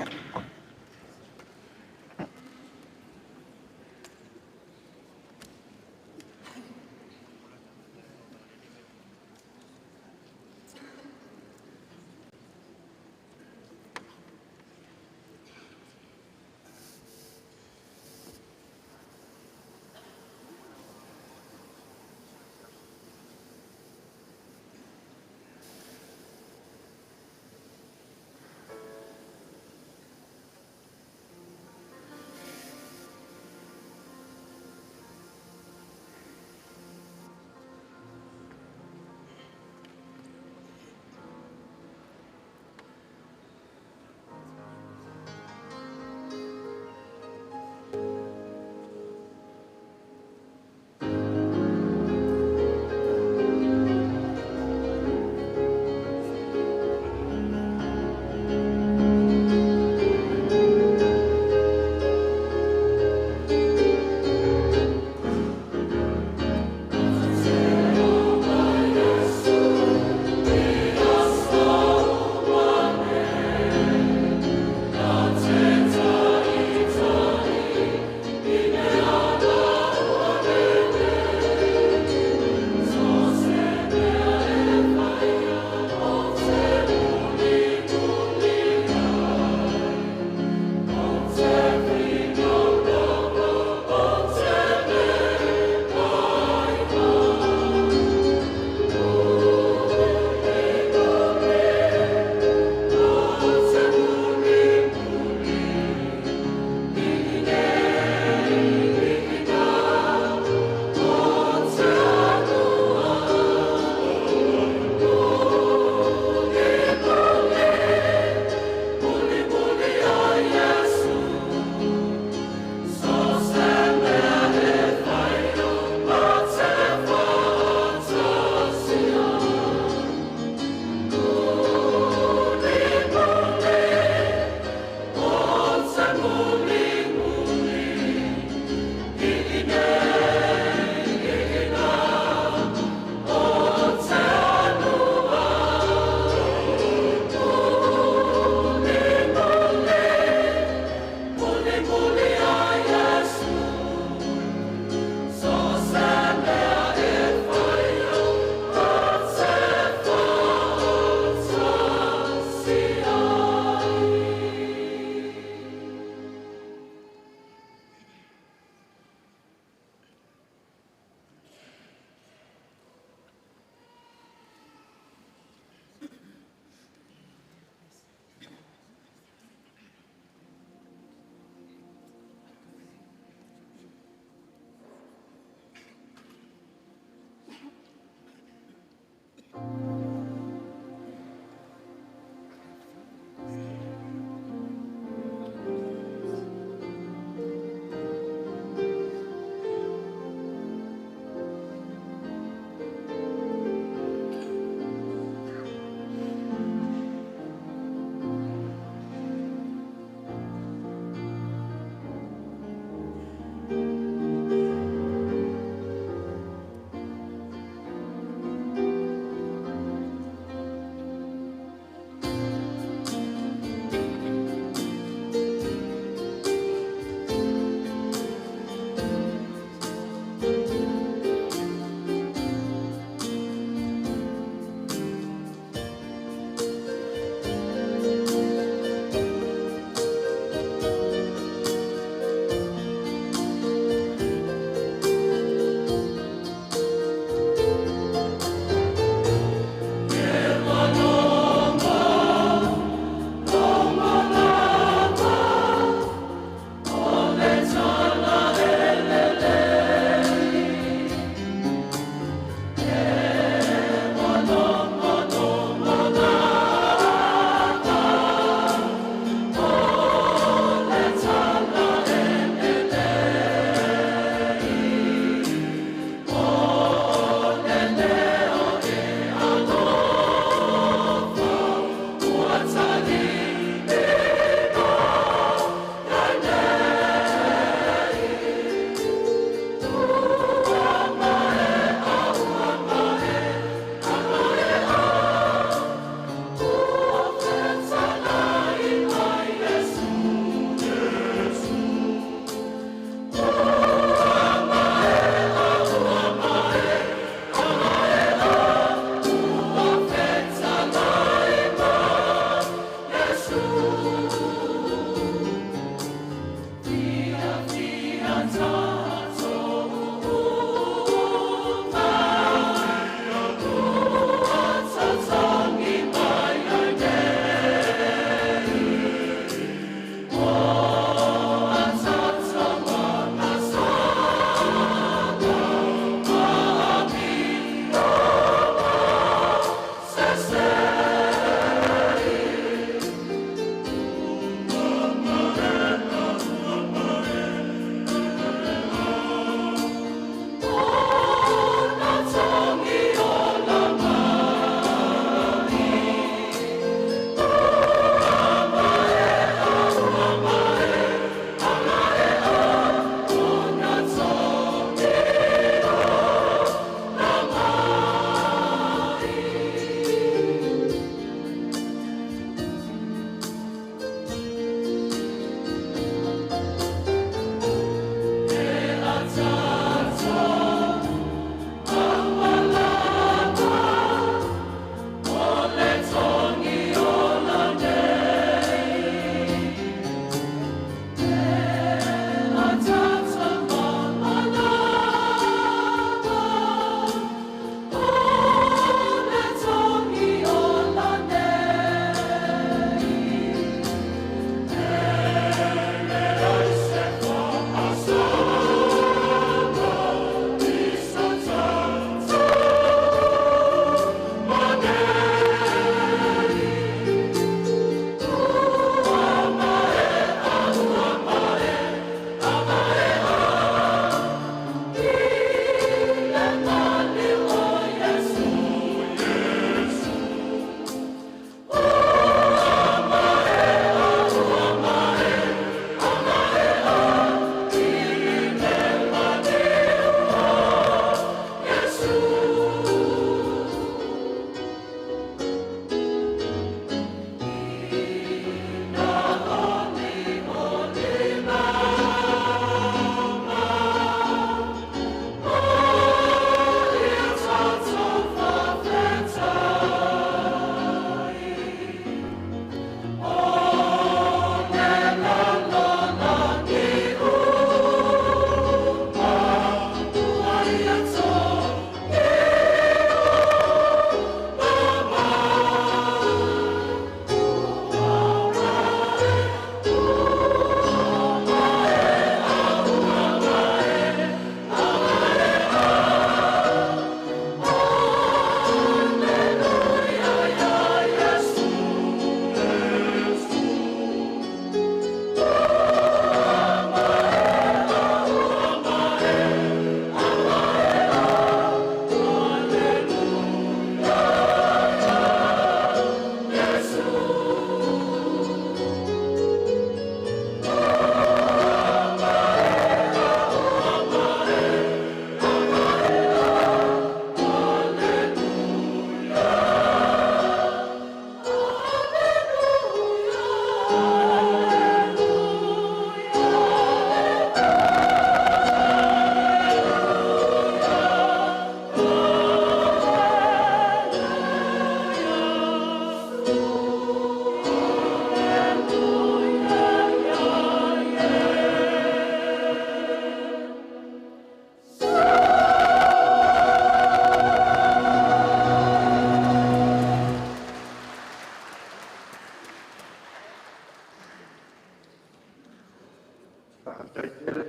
Speaker 1: Faafetai tele,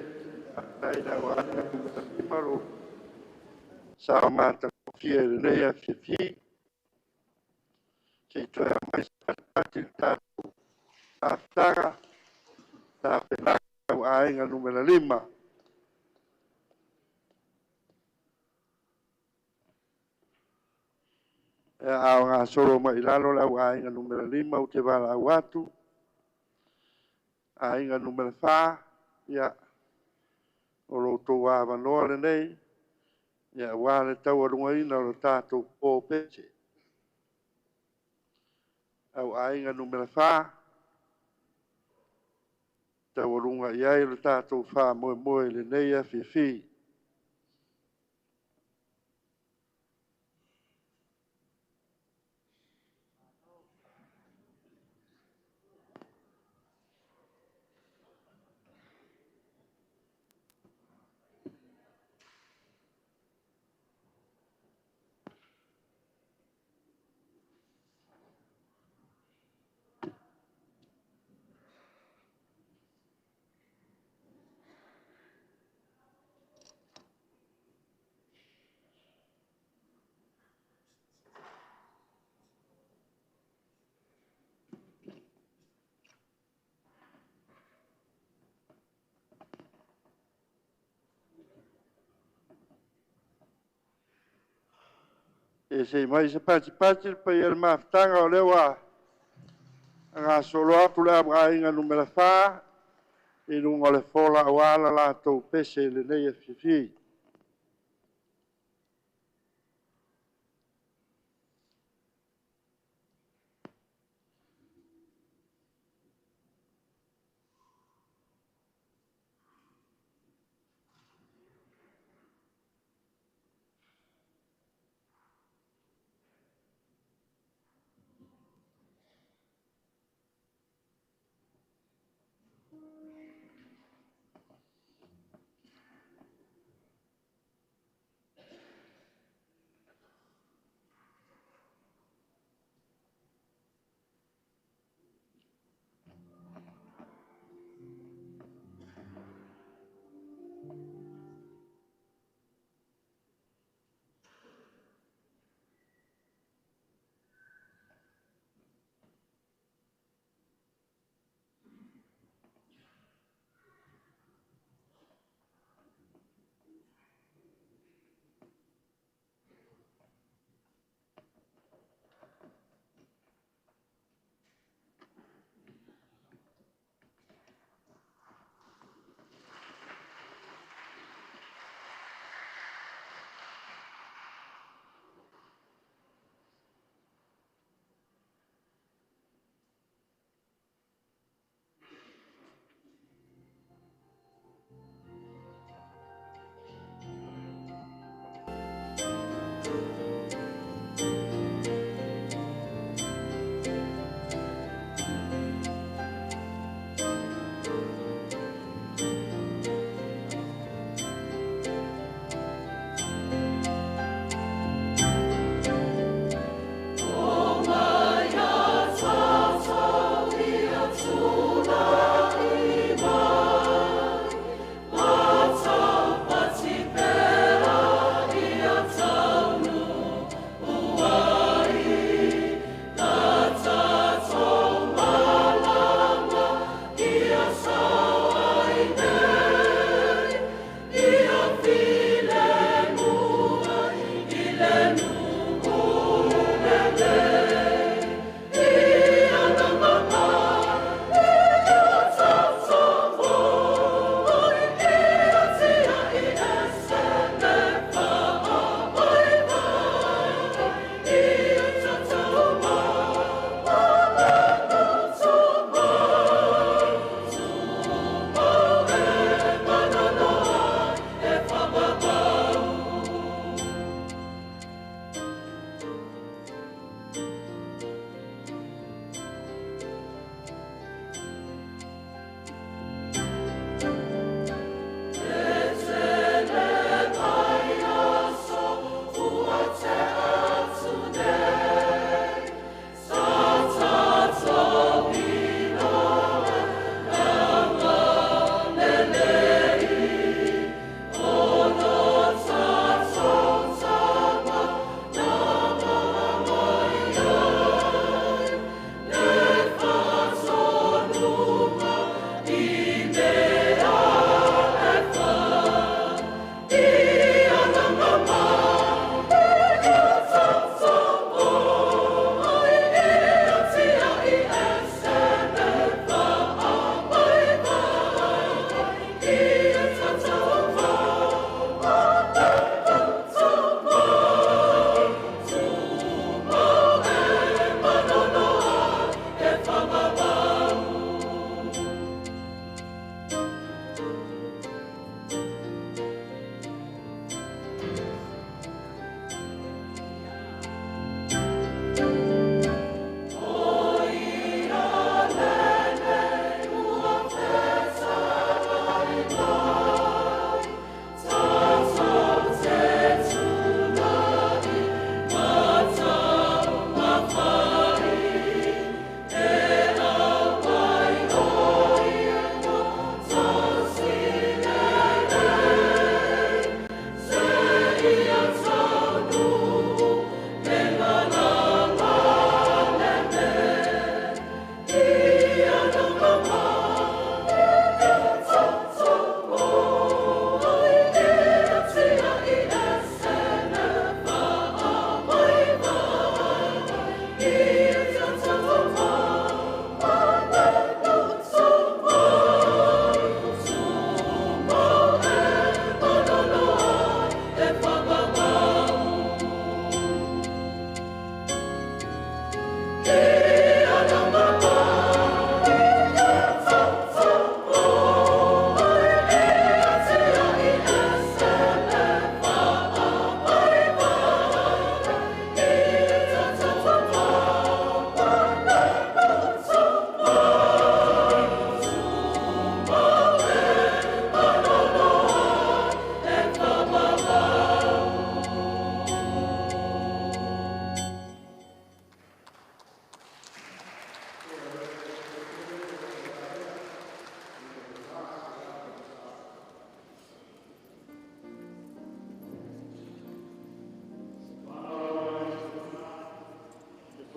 Speaker 1: faafetai i le au Aiga numera 5 lo sao matagofie i lenei afiafi. Se i toe aumai se patipati i le tatou mafutaga tapenaga au Aiga numera 5. A o gasolo mai i lalo le au Aiga numera 5, ou te valaau atu, Aiga numera 4, ia, o lo outou avanoa lenei, ia, aua le taualugaina o le tatou popese. Au Aiga numera 4, taualuga i ai le tatou faamoemoe i lenei afiafi. E se i mai se patipati le paia o le mafutaga, o lea ua gasolo atu le au Aiga numera 4 i luga o le fola aua la latou pese i lenei afiafi.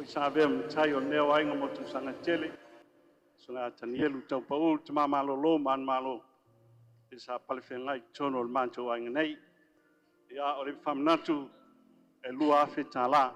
Speaker 6: Foi sa avea ma matai o lenei aiga mo tausaga e tele, Susuga ia Tanielu Taupaū le tama malolo manumalo sa palefeagai i totonu o le matou aiga nei. Ia, o le faamanatu e $2,000.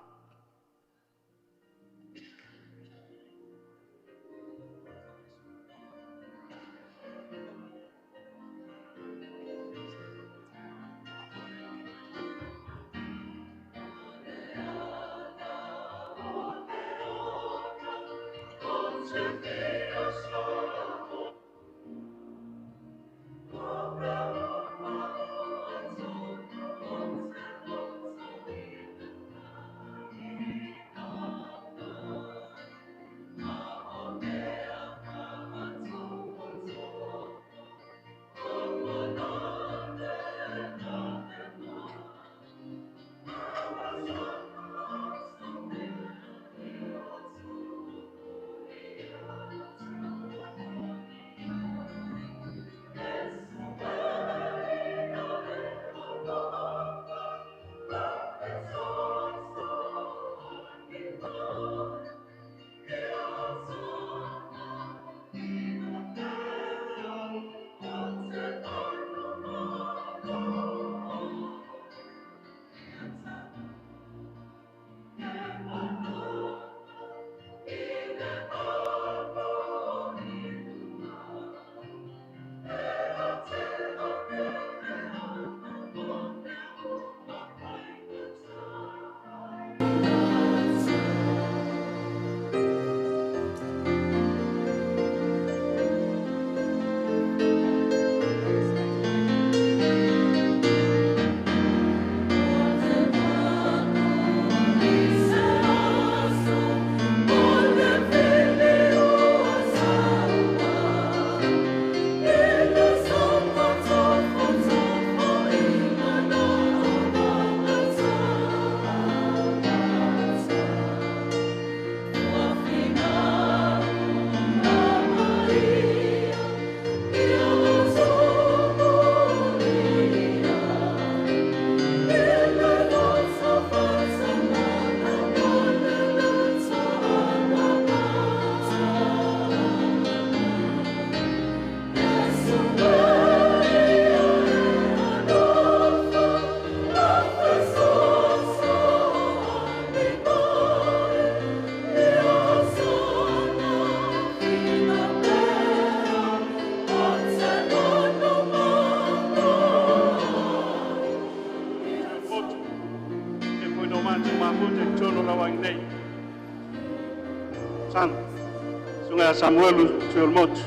Speaker 6: Susuga ia Samuelu Tuiolemotu,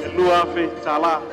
Speaker 6: e $2,000.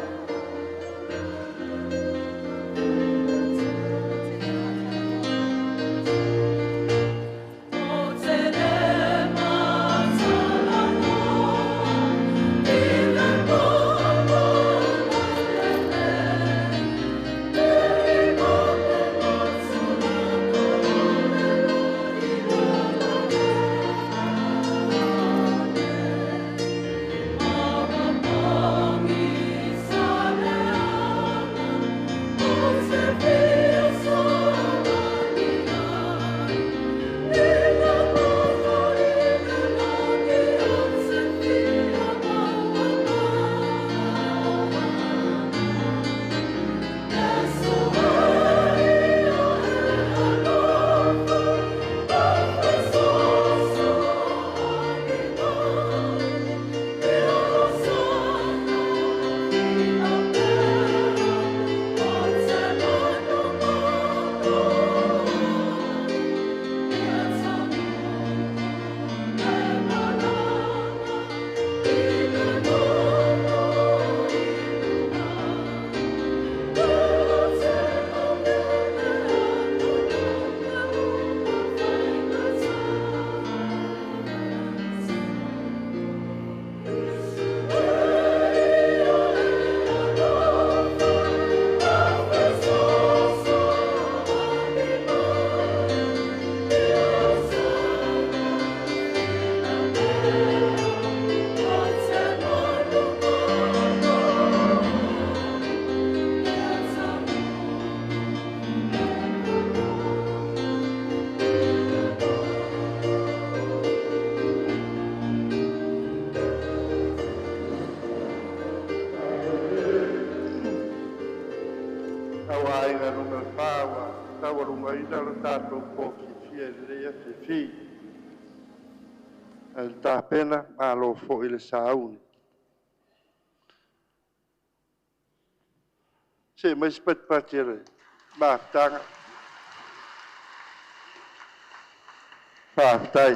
Speaker 1: Auaiga Nu.4 ua taualumaina lo tatou po fiafia i lenei afiafi. Ae le tapena, malo foi le sauni. See mai se patipati a le mafutaga. Faafetai.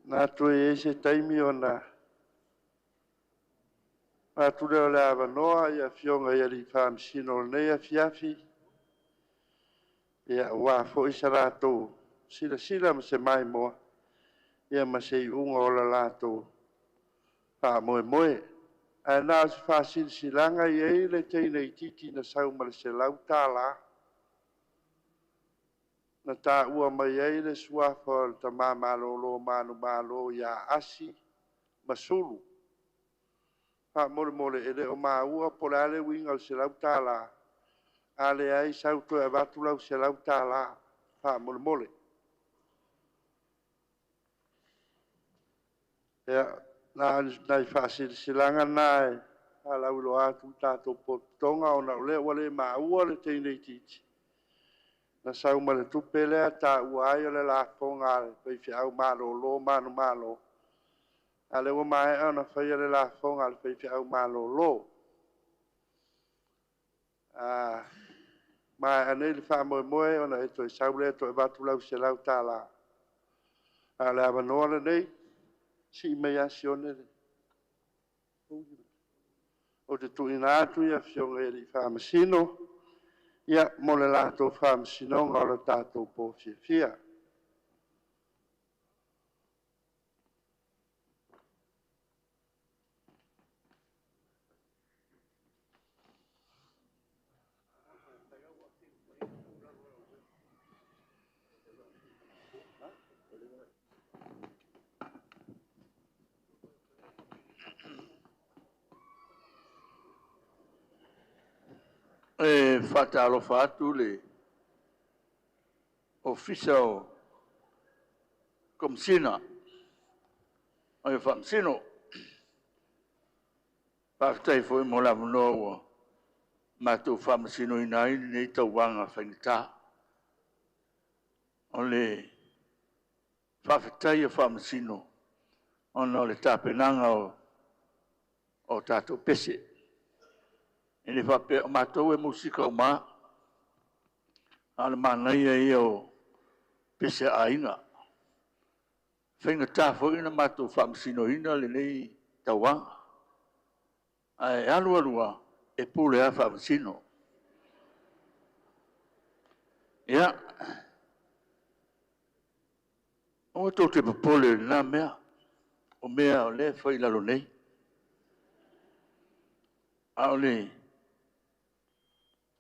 Speaker 1: Manatu e i ai se taimi ona atu lea o le avanoa i Afioga i Alii Faamasino o lenei afiafi, aua foi se latou silasila ma se maimoa ma se iuga o le latou faamoemoe. Ae na o se faasilasilaga, e i ai le teine itiiti na sau ma le $100, na taua mai ai le suafa o le tama malolo manumalo ia Asi ma Sulu. Faamolemole e le o maua po o le a le uiga o le $100, a leai sau toe avatu lau $100 faamolemole. Ia, na o ni nai faasilasilaga na e faalauiloa atu i le tatou potopotoga ona o lea ua le maua le teine itiiti na sau ma le tupe lea taua ai o le lafoga a le faifeau malolo manumalo, a o lea ua maea ona faia le lafoga a le faifeau malolo. A maea nei le faamoemoe ona e toe sau lea e toe avatu lau $100. A o le avanoa lenei, sii mai lava Sione le... Ou te tuuina atu i Afioga i Alii Faamasino mo le latou faamasinoga o le tatou po fiafia.
Speaker 7: E faatalofa atu le Ofisa o Komesina o Faamasino. Faafetai foi mo le avanoa ua matou faamasinoina ai lenei tauvaga faigata. O le faafetai a Faamasino ona o le tapenaga o tatou pese. E le faapea o matou e musika uma lava, a o le manaia ia o pese a aiga. E faigata foi ona matou faamasinoina lenei tauvaga, ae alu alu lava, e pule lava Faamasino. Ia, aua tou te popole i lena mea, o mea o lea e fai i lalo nei. A o le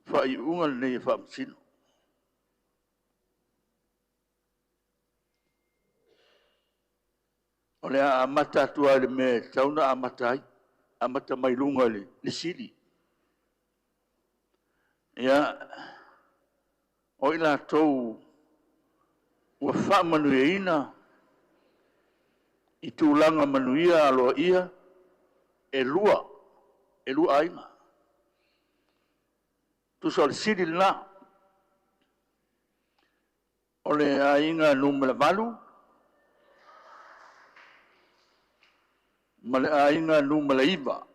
Speaker 7: faaiuga lenei a Faamasino. O le a amata atu lava i le mea e tatau ona amata ai, amata mai luga i le sili. Ia, o i latou ua faamanuiaina i tulaga manuia aloaia, e 2 aiga. Tusa o le sili lena. O le aiga numera 8 ma le aiga numera 9.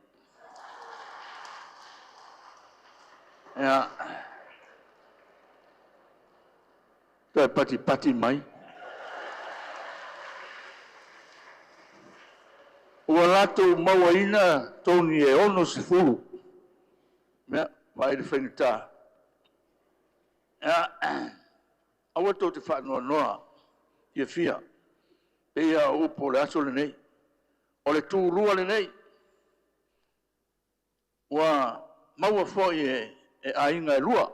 Speaker 7: Ia, toe patipati mai. Ua latou mauaina togi e 60. Ia, vaai i le faigata. Ia, aua tou te faanoanoa fiafia, pei lava o upu o le aso lenei. O le tulua lenei, ua maua foi e aiga e 2.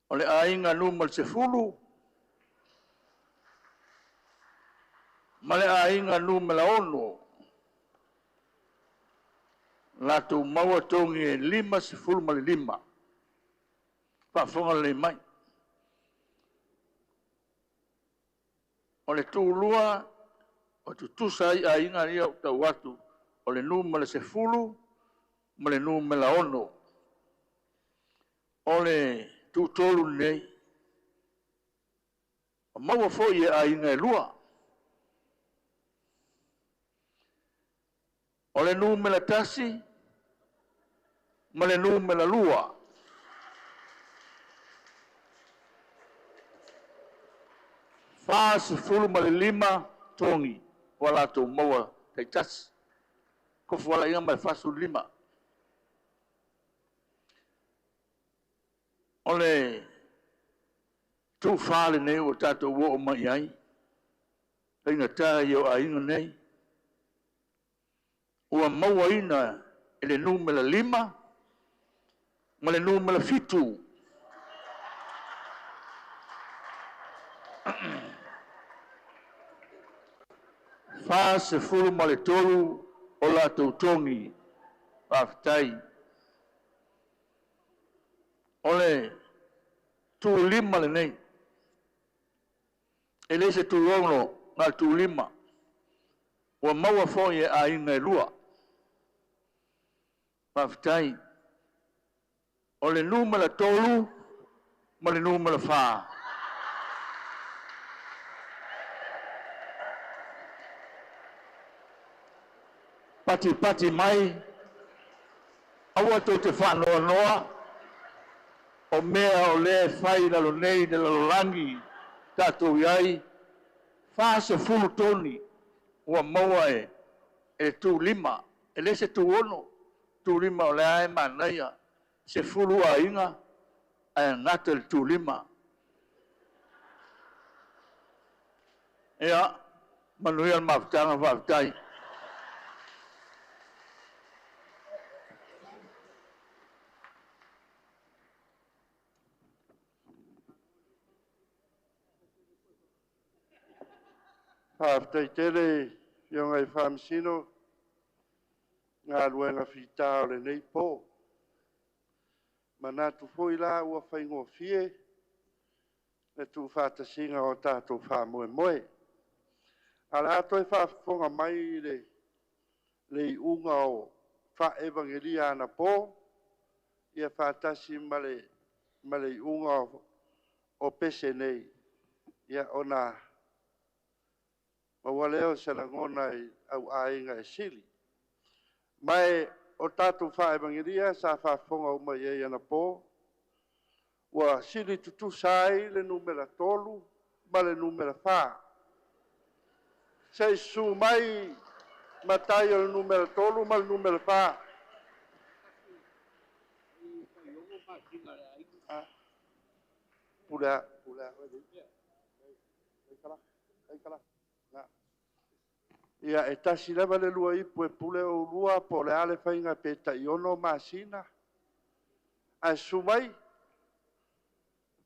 Speaker 7: O le aiga Nu.10 ma le aiga Nu.6, latou maua togi e 55. Faafofoga lelei mai. O le tulua Ua tutusa ai aiga ia ua tau atu, o le numera 10 ma le numera 6. O le tu-3 lenei, ua maua foi e aiga e 2. O le numera 1 ma le numera 2. 45 togi ua latou maua taitasi. Tofualaiga ma le 45. O le tufa lenei ua tatou oo mai i ai, faigata ia o aiga nei, ua mauaina e le numera 5 ma le numera 7. 43 o latou togi. Faafetai. O le tu-5 lenei, e le se tu-6, na o le tu-5. Ua maua foi e aiga e 2. Faafetai. O le numera 3 ma le numera 4. Patipati mai, aua tou te faanoanoa, o mea o lea e fai i lalo nei i le lalolagi tatou i ai, 40 toni ua maua e le tu-5, e le se tu-6. Tu-5 o lea e manaia, 10 aiga ae gata i le tu-5. Ia, manuia le mafutaga, faafetai.
Speaker 1: Faafetai tele i Afioga i Faamasino galuega fita o lenei po. Manatu foi la ua faigofie le tuufaatasiga o tatou faamoemoe. Ae o le a toe faafofoga mai i le iuga o faa-evagelia anapo ia faatasi ma le iuga o pese nei, ia ona maua lea o se lagona i au aiga e sili. Ma o tatou faa-evagelia sa faafofoga uma i ai anapo, ua sili tutusa ai le numera 3 ma le numera 4. Se i susu mai matai o le numera 3 ma le numera 4. Pule pule. Ia, e tasi lava le lua ipu e pule oulua po o le a le faiga pe tai 6 masina. Ae susu mai,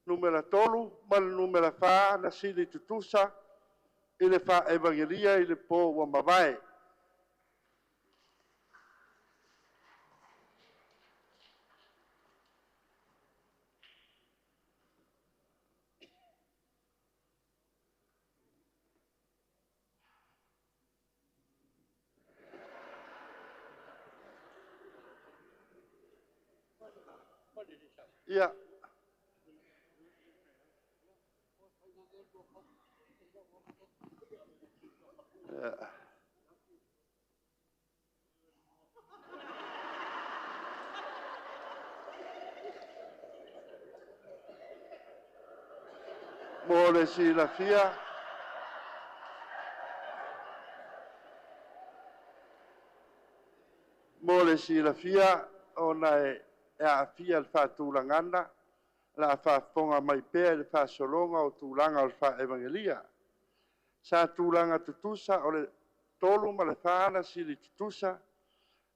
Speaker 1: numera 3 ma le numera 4 na sili tutusa i le faa-evagelia i le po ua mavae. Ia. Mo le silafia, mo le silafia ona e aafia le faatulagaga, o le a faafofoga mai pea i le faasologa o tulaga o le faa-evagelia. Sa tulaga tutusa o le 3 ma le 4 na sili tutusa,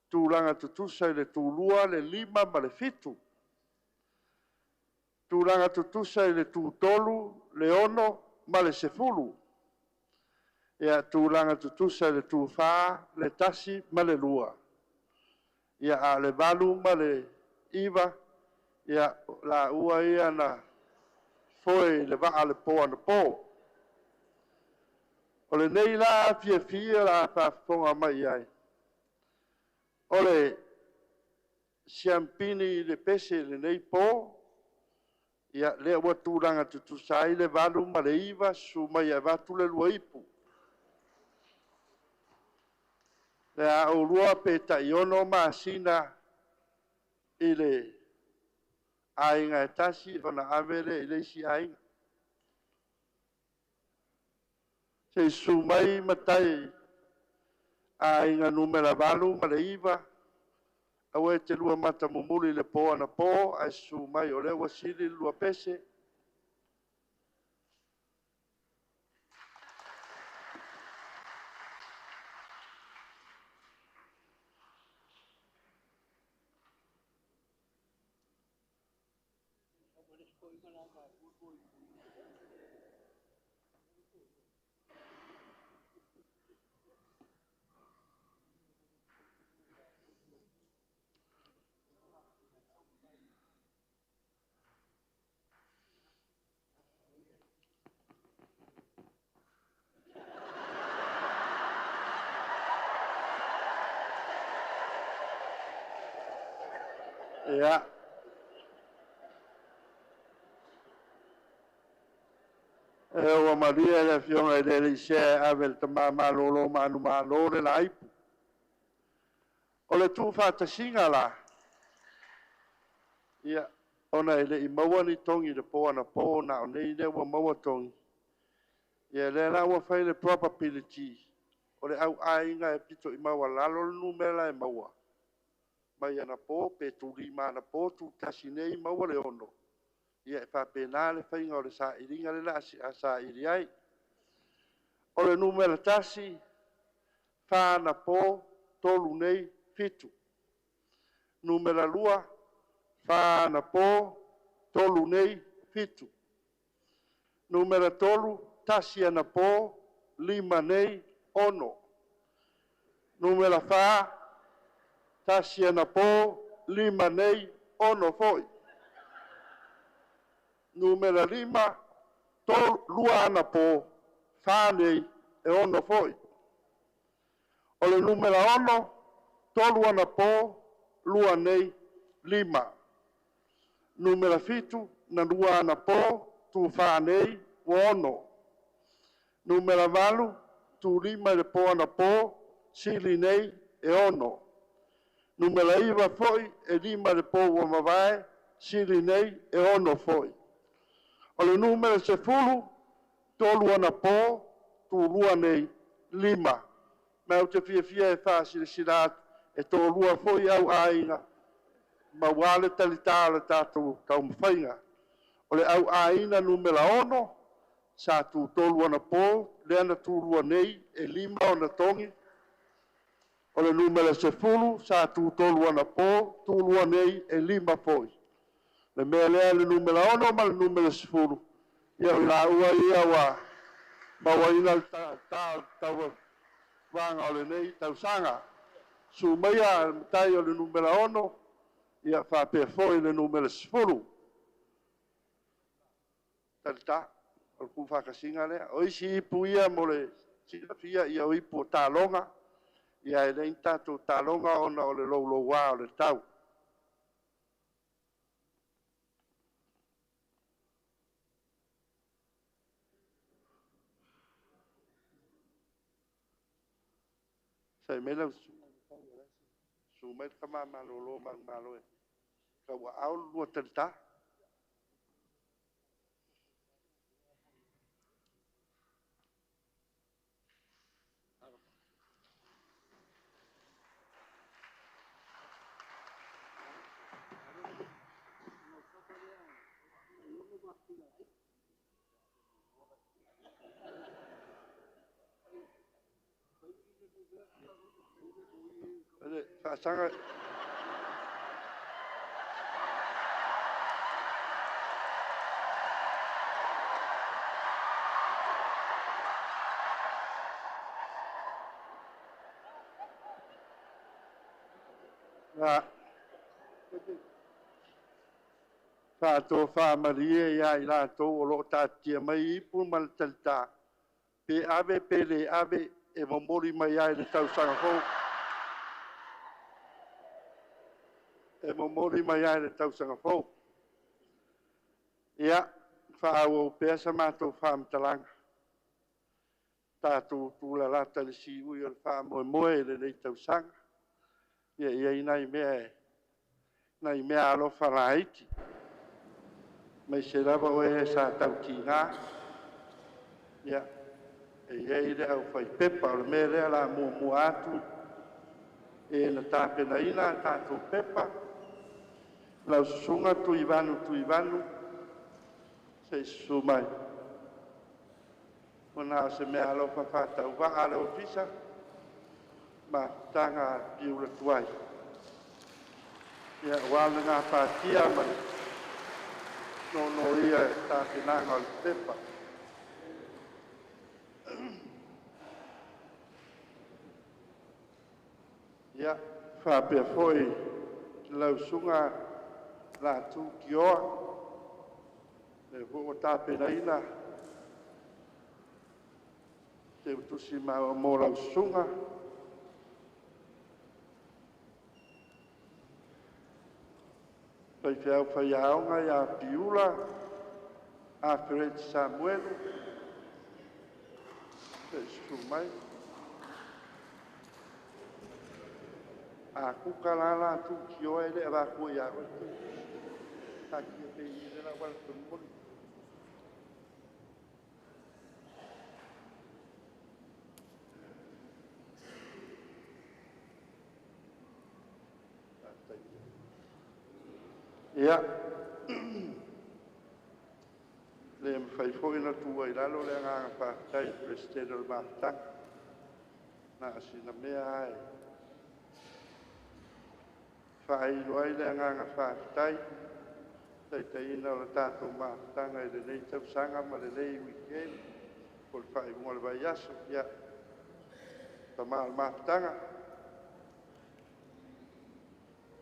Speaker 1: tulaga tutusa i le tu-2, le 5 ma le 7. Tulaga tutusa i le tu-3, le 6 ma le 10. Ia, tulaga tutusa i le tu-4, le 1 ma le 2. Ia, a o le 8 ma le 9, ia, laua ia na foe i le vaa le po anapo. O lenei la fiafia o le a faafofoga mai i ai, o le siampini i le pese i lenei po, ia lea ua tulaga tutusa ai le 8 ma le 9, susu mai e avatu le 2 ipu. Le a oulua pe tai 6 masina i le aiga e tasi ona ave lea i le isi aiga. Se i susu mai matai aiga numera 8 ma le 9, aua e te lua matamumuli i le po anapo, ae susu mai o lea ua sili le lua pese. Ia. E ua malie le afioga i le alii sea e ave i le tama malolo manumalo le laipu. O le tuufaatasiga la, ia, ona e le i maua ni togi i le po anapo, na o nei lea ua maua togi. Ia lea la ua fai le probability o le au aiga e pito i maualalo le numera e maua mai anapo, pe tulima anapo, tutasi nei maua le 6. Ia e faapena le faiga o le sailiga lea a saili ai. O le numera 1, 4 anapo, 3 nei, 7. Numera 2, 4 anapo, 3 nei, 7. Numera 3, 1 anapo, 5 nei, 6. Numera 4, 1 anapo, 5 nei, 6 foi. Numera 5, 2 anapo, 4 nei, e 6 foi. O le numera 6, 3 anapo, 2 nei, 5. Numera 7, na 2 anapo, tu 4 nei, ua 6. Numera 8, tu 5 i le po anapo, sili nei, e 6. Numera 9 foi, e 5 i le po ua mavae, sili nei, e 6 foi. O le numera 10, 3 anapo, tu 2 nei, 5. Ma ou te fiafia e faasilasila atu, e toalua foi au aiga, maua le talitā o le tatou taumafaiga. O le au aiga numera 6, sa tutolu anapo, lea na tulua nei, e 5 ona togi. O le numera 10, sa tutolu anapo, tulua nei, e 5 foi. Le mea lea le numera 6 ma le numera 10, ia o laua ia ua mauaina le tauvaga o lenei tausaga. Susu maia le matai o le numera 6, ia faapea foi le numera 10. Talita, o le tuufaatasiga lea. O isi ipu ia mo le silafia, ia o ipu o taloga, ia e leai ni tatou taloga ona o le louloua o le tau. Sai mai lau susu mai le tama malolo manumalo e tauaao le lua talita. Faasaga faatofa malie ia i latou o lo o tatia mai ipu ma le talitā, Pe ave pe le ave, e momoli mai ai le tausaga fou. E momoli mai ai le tausaga fou. Ia, faaauau pea sa matou faamatalaga. Tatou tulalata i le siui o le faamoemoe i lenei tausaga. Ia, e i ai nai mea alofa laiti, aemaise lava o e sa tautiga. Ia, e i ai le aufaipepa, o le mea lea o le a muamua atu e na tapenaina a tatou pepa, lau Susuga Tuivanu Tuivanu, se i susu mai. Ua na o se meaalofa faatauvaa a le Ofisa, mafutaga a Piula Tuai, ia aua le gapatia ma le nonoia i le tapenaga o le pepa. Ia, faapea foi lau Susuga Latu Tioa, lea foi ua tapenaina teutusi mo lau susuga. Faifeau faiaoga ia Piula Afereti Samuelu, se i susu mai. A kuka la Latu Tioa e le avatua ia oe, taatia pea i i le auala momoli. Ia, le mafai foi ona tuua i lalo le agaga faafetai i le Peresetene o le Mafutaga. Na o sina mea lava e faailo ai le agaga faafetai, taitaiina o le tatou mafutaga i lenei tausaga ma lenei weekend po o le faaiuga o le vaiaso. Ia, tama o le mafutaga,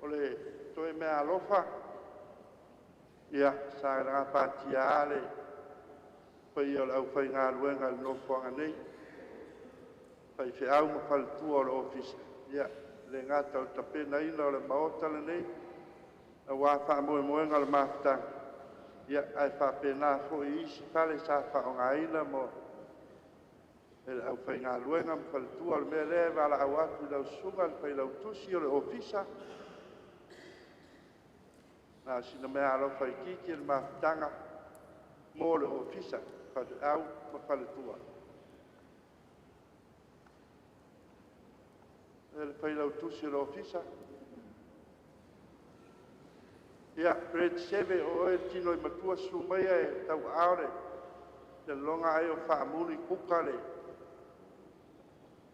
Speaker 1: o le toe meaalofa, ia, sa gapatia lava le paia o le aufaigaluega i le nofoaga nei, faifeau ma faletua o le Ofisa, ia, e le gata o le tapenaina o le maota lenei aua faamoemoega o le mafutaga, ia, ae faapena foi i isi fale sa faaaogaina mo e le aufaigaluega ma faletua. O le mea lea e valaau atu i lau susuga i le Failautusi o le Ofisa, na o sina meaalofa itiiti a le mafutaga mo le Ofisa, faifeau ma faletua. Le Failautusi o le Ofisa. Ia, Grade 7, o oe le tino i matua, susu maia e tauaao le lologa ai o Faamuli Kuka le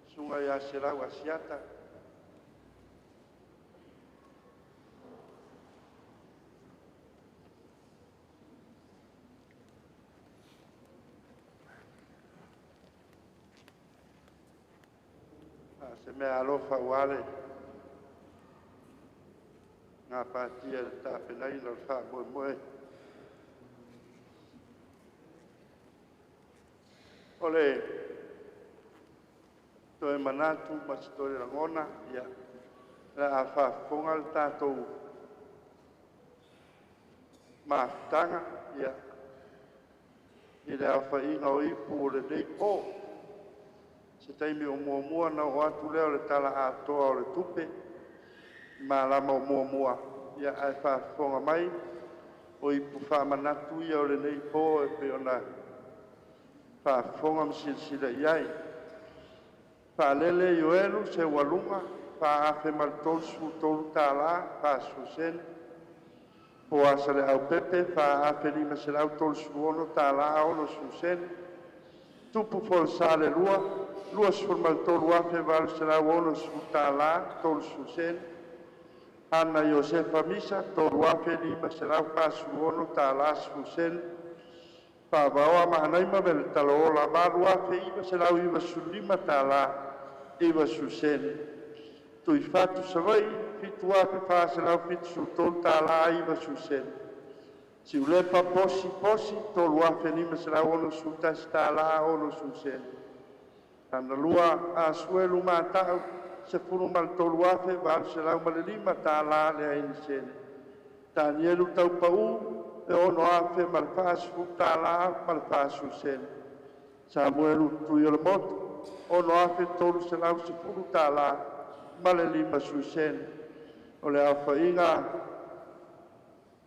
Speaker 1: susuga ia Selau Asiata. A se meaalofa aua le gapatia i le tapenaina o le faamoemoe. O le toe manatu ma se toe lagona, ia, o le a faafofoga le tatou mafutaga, ia, i le aofaiga o ipu o lenei po. Se taimi o muamua ona oo atu lea o le tala atoa o le tupe, malama o muamua, ia, ae faafofoga mai, o ipu faamanatu ia o lenei po e pei ona faafofoga ma silasila i ai. Faalele Ioelu Seualuga, $4,033 40 sene. Poasa Leaupepe, $4,536 60 sene. Tupu Folasa Lerua, $23,860 30 sene. Hana Iosefa Misa, $3,546 10 sene. Fa'avaoa Maanaima Veletalaola, $8,995 90 sene. Tuifatu Savaii, $7,473 90 sene. Siulepa Posi Posi $3,561.60. Saana Asuelu Mata'u $13,805 leai ni sene. Tanielu Taupau $6,040 ma le 40 sene. Samuelu Tuiolemotu $6,310 ma le 50 sene. O le aofaiga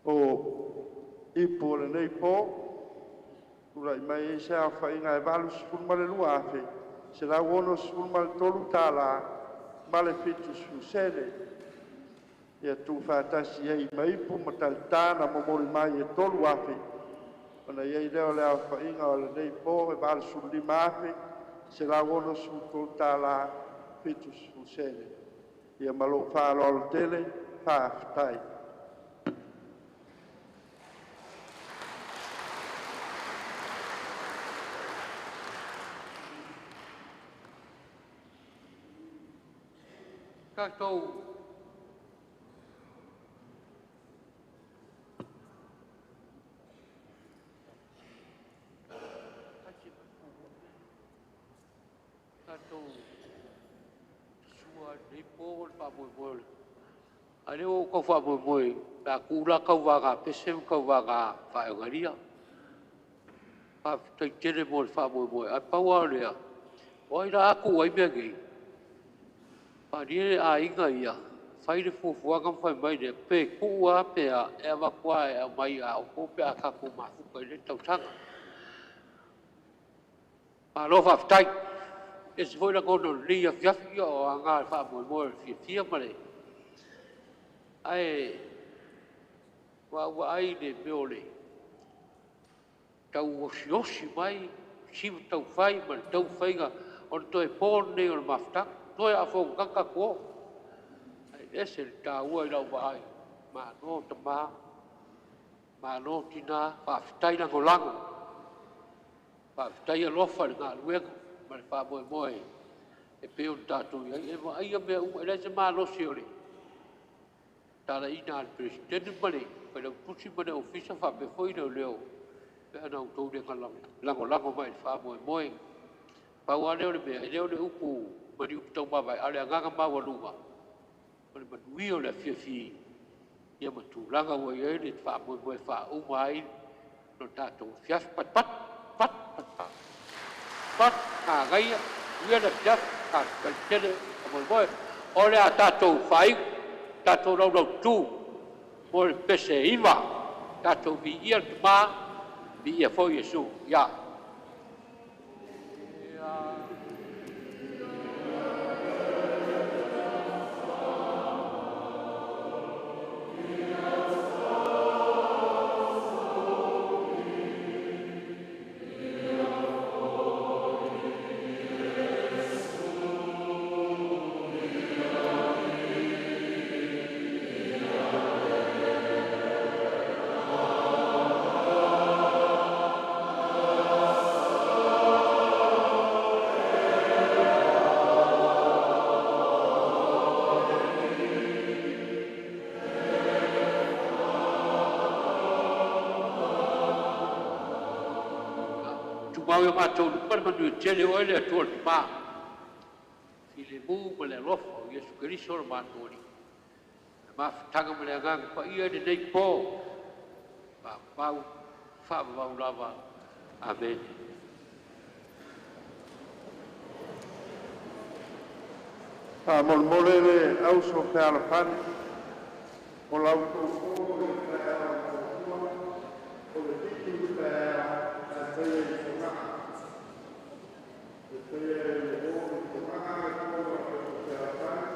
Speaker 1: o ipu o lenei po, tulai mai ai se aofaiga e $82,163 ma le 70 sene. Ia tuufaatasi ai ma ipu ma talitā na momoli mai e 3,000, ona i ai lea o le aofaiga o lenei po e $85,163 70 sene. Ia ma lou faaaloalo tele, faafetai.
Speaker 2: Tatou sua i lenei po o le faamoemoe o le... A o lea ua ou tau faamoemoe pe a tuu la tauvaga pese ma tauvaga faaegalia. Faafetai tele mo le faamoemoe, ae pau lava o lea, o ai la a tuu ai mea nei? Malie le aiga ia, fai le fuafuaga ma fai mai lea, pe tuu lava pe a, e avatu lava e aumai a outou pe a tatou mafuta i lea tausaga. Malo faafetai. E ese foi lagona o lenei afiafi, ia o aga lava o le faamoemoe o le fiafia ma le... Ae ua ou vaai i le mea o le tau osiosi mai siva taufai ma le taumafaiga o le toe po lenei o le mafutaga. Toe lava o fonotaga tatou o. Ae ese le taua i lau vaai. Malo tama, malo tina, faafetai lagolago, faafetai alofa i le galuega ma le faamoemoe e pei ona tatou i ai. E vaaia mea uma, e leai se malosi o le talaiina a le Peresetene ma le Failautusi ma le Ofisa faapea foi leoleo pe ana outou le lagolago mai i le faamoemoe. Pau lava lea o le mea, e le o le upu ma ni upu taumavae, a o le agaga maualuga o le manuia o le afiafi ia ma tulaga ua i ai le faamoemoe e faauma ai lo tatou afiafi. Pat pat pat pat pat, manaia, manuia le afiafi, faafetai tele faamoemoe. O le a tatou faaiu, tatou laulaututu mo le pese 9, tatou viia le Tama, viia foi Iesu. Ia. Tumau i o matou luma le manuia tele o oe le Atua le Tama, filemu ma le alofa o Iesu Keriso lo matou Alii, le mafutaga ma le Agaga Paia i lenei po, faavavau, faavavau lava. Amene.
Speaker 1: Faamolemole le auso fealofani o la outou folo i le taeao muamua o le 7 i le taeao ae faia i Fogaa. E faia i o i Fogaa le folo a le auso fealofani,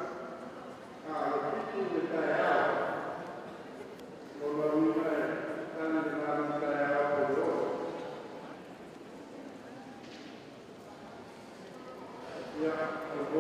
Speaker 1: a o le 7 i le taeao, lona uiga e tali le malutaeao po o le 6. Ia, o